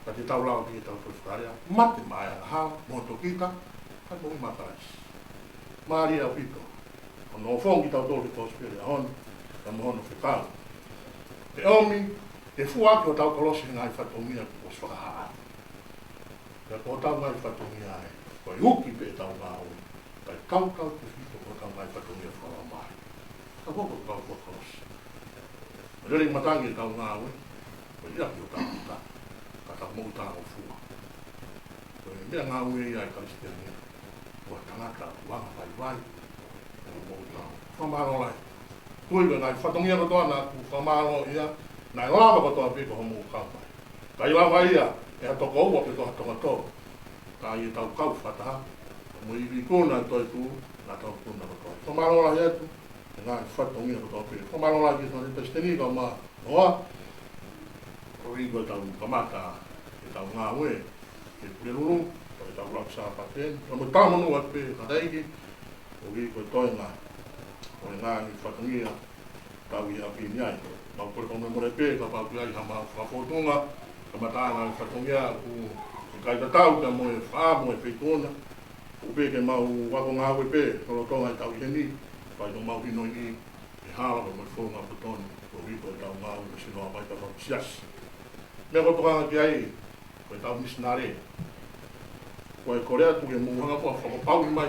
Ka te tau lau ki he tau toe fakalea, mate maʻa e angahala, mo hoto kita, kae moʻui maʻa Kalaisi. Mālieʻia ʻaupito hono ʻofongi kitautolu he kosipeli he ʻaho ni, kae mo hono fekau. Ke ʻomi, ke fua ʻaki hotau kolosi he ngaahi fatongia kuo ʻosi fakahā. Pea ko hotau ngaahi fatongia ē, ko e uki pē ʻetau ngāue, kae tautautefito ko hotau ngaahi fatongia fakalaumālie. Ka ko e kau fua kolosi. Lele matangi ʻetau ngāue, ko e liʻaki hotau kita, ka tau moʻui talangofua. Ko e meʻangāue ia ʻa e Kalisitiane, ko e tangata ʻoku angavaivai, ʻoku moʻui talangofua. Fakamālō lahi. Tui ko e ngaahi fatongia kotoa naʻa ku fakamālōʻia, naʻe lava kotoa pē ko hoʻomou kau mai. Kae lava ia ʻe ha toko ua pe ko ha toko tolu. Ka ʻi heʻetau kau fakataha mo e ivi ikuna ʻa e toetuʻu, naʻa tau ikuna kotoa. Fakamālō lahi atu he ngaahi fatongia kotoa pē. Fakamālō lahi ki he Tangataʻeiki Palesiteni kae ʻumaʻā Noa, koeʻuhi ko ʻetau kamata ʻetau ngāue he Pulelulu, ko ʻetau ʻuluaki Sāpate ni, kae ʻumaʻā e talanoa atu pē, Tangataʻeiki, koeʻuhi ko e toenga ʻo e ngaahi fatongia ʻoku tau ʻi ʻapi ni ai. Mau kole fakamolemole pē kapau ʻoku ʻi ai haʻamau fakafōtunga, kamataʻanga e fatongia ʻoku ʻikai tatau pea mo e fakaʻamu ʻa e Feitu na. ʻOku pē ke mau ako ngāue pē lolotonga ʻetau ʻi heni, fai mo mau hinoiʻi e hala mo e founga poto ni, koeʻuhi ko ʻetau ngāue mo e sino ʻa e kau Siasi. Meʻa ʻoku tokanga ki ai, ko ʻetau misinale. Ko e kole atu ke mou hanga ʻo fakapapauʻi mai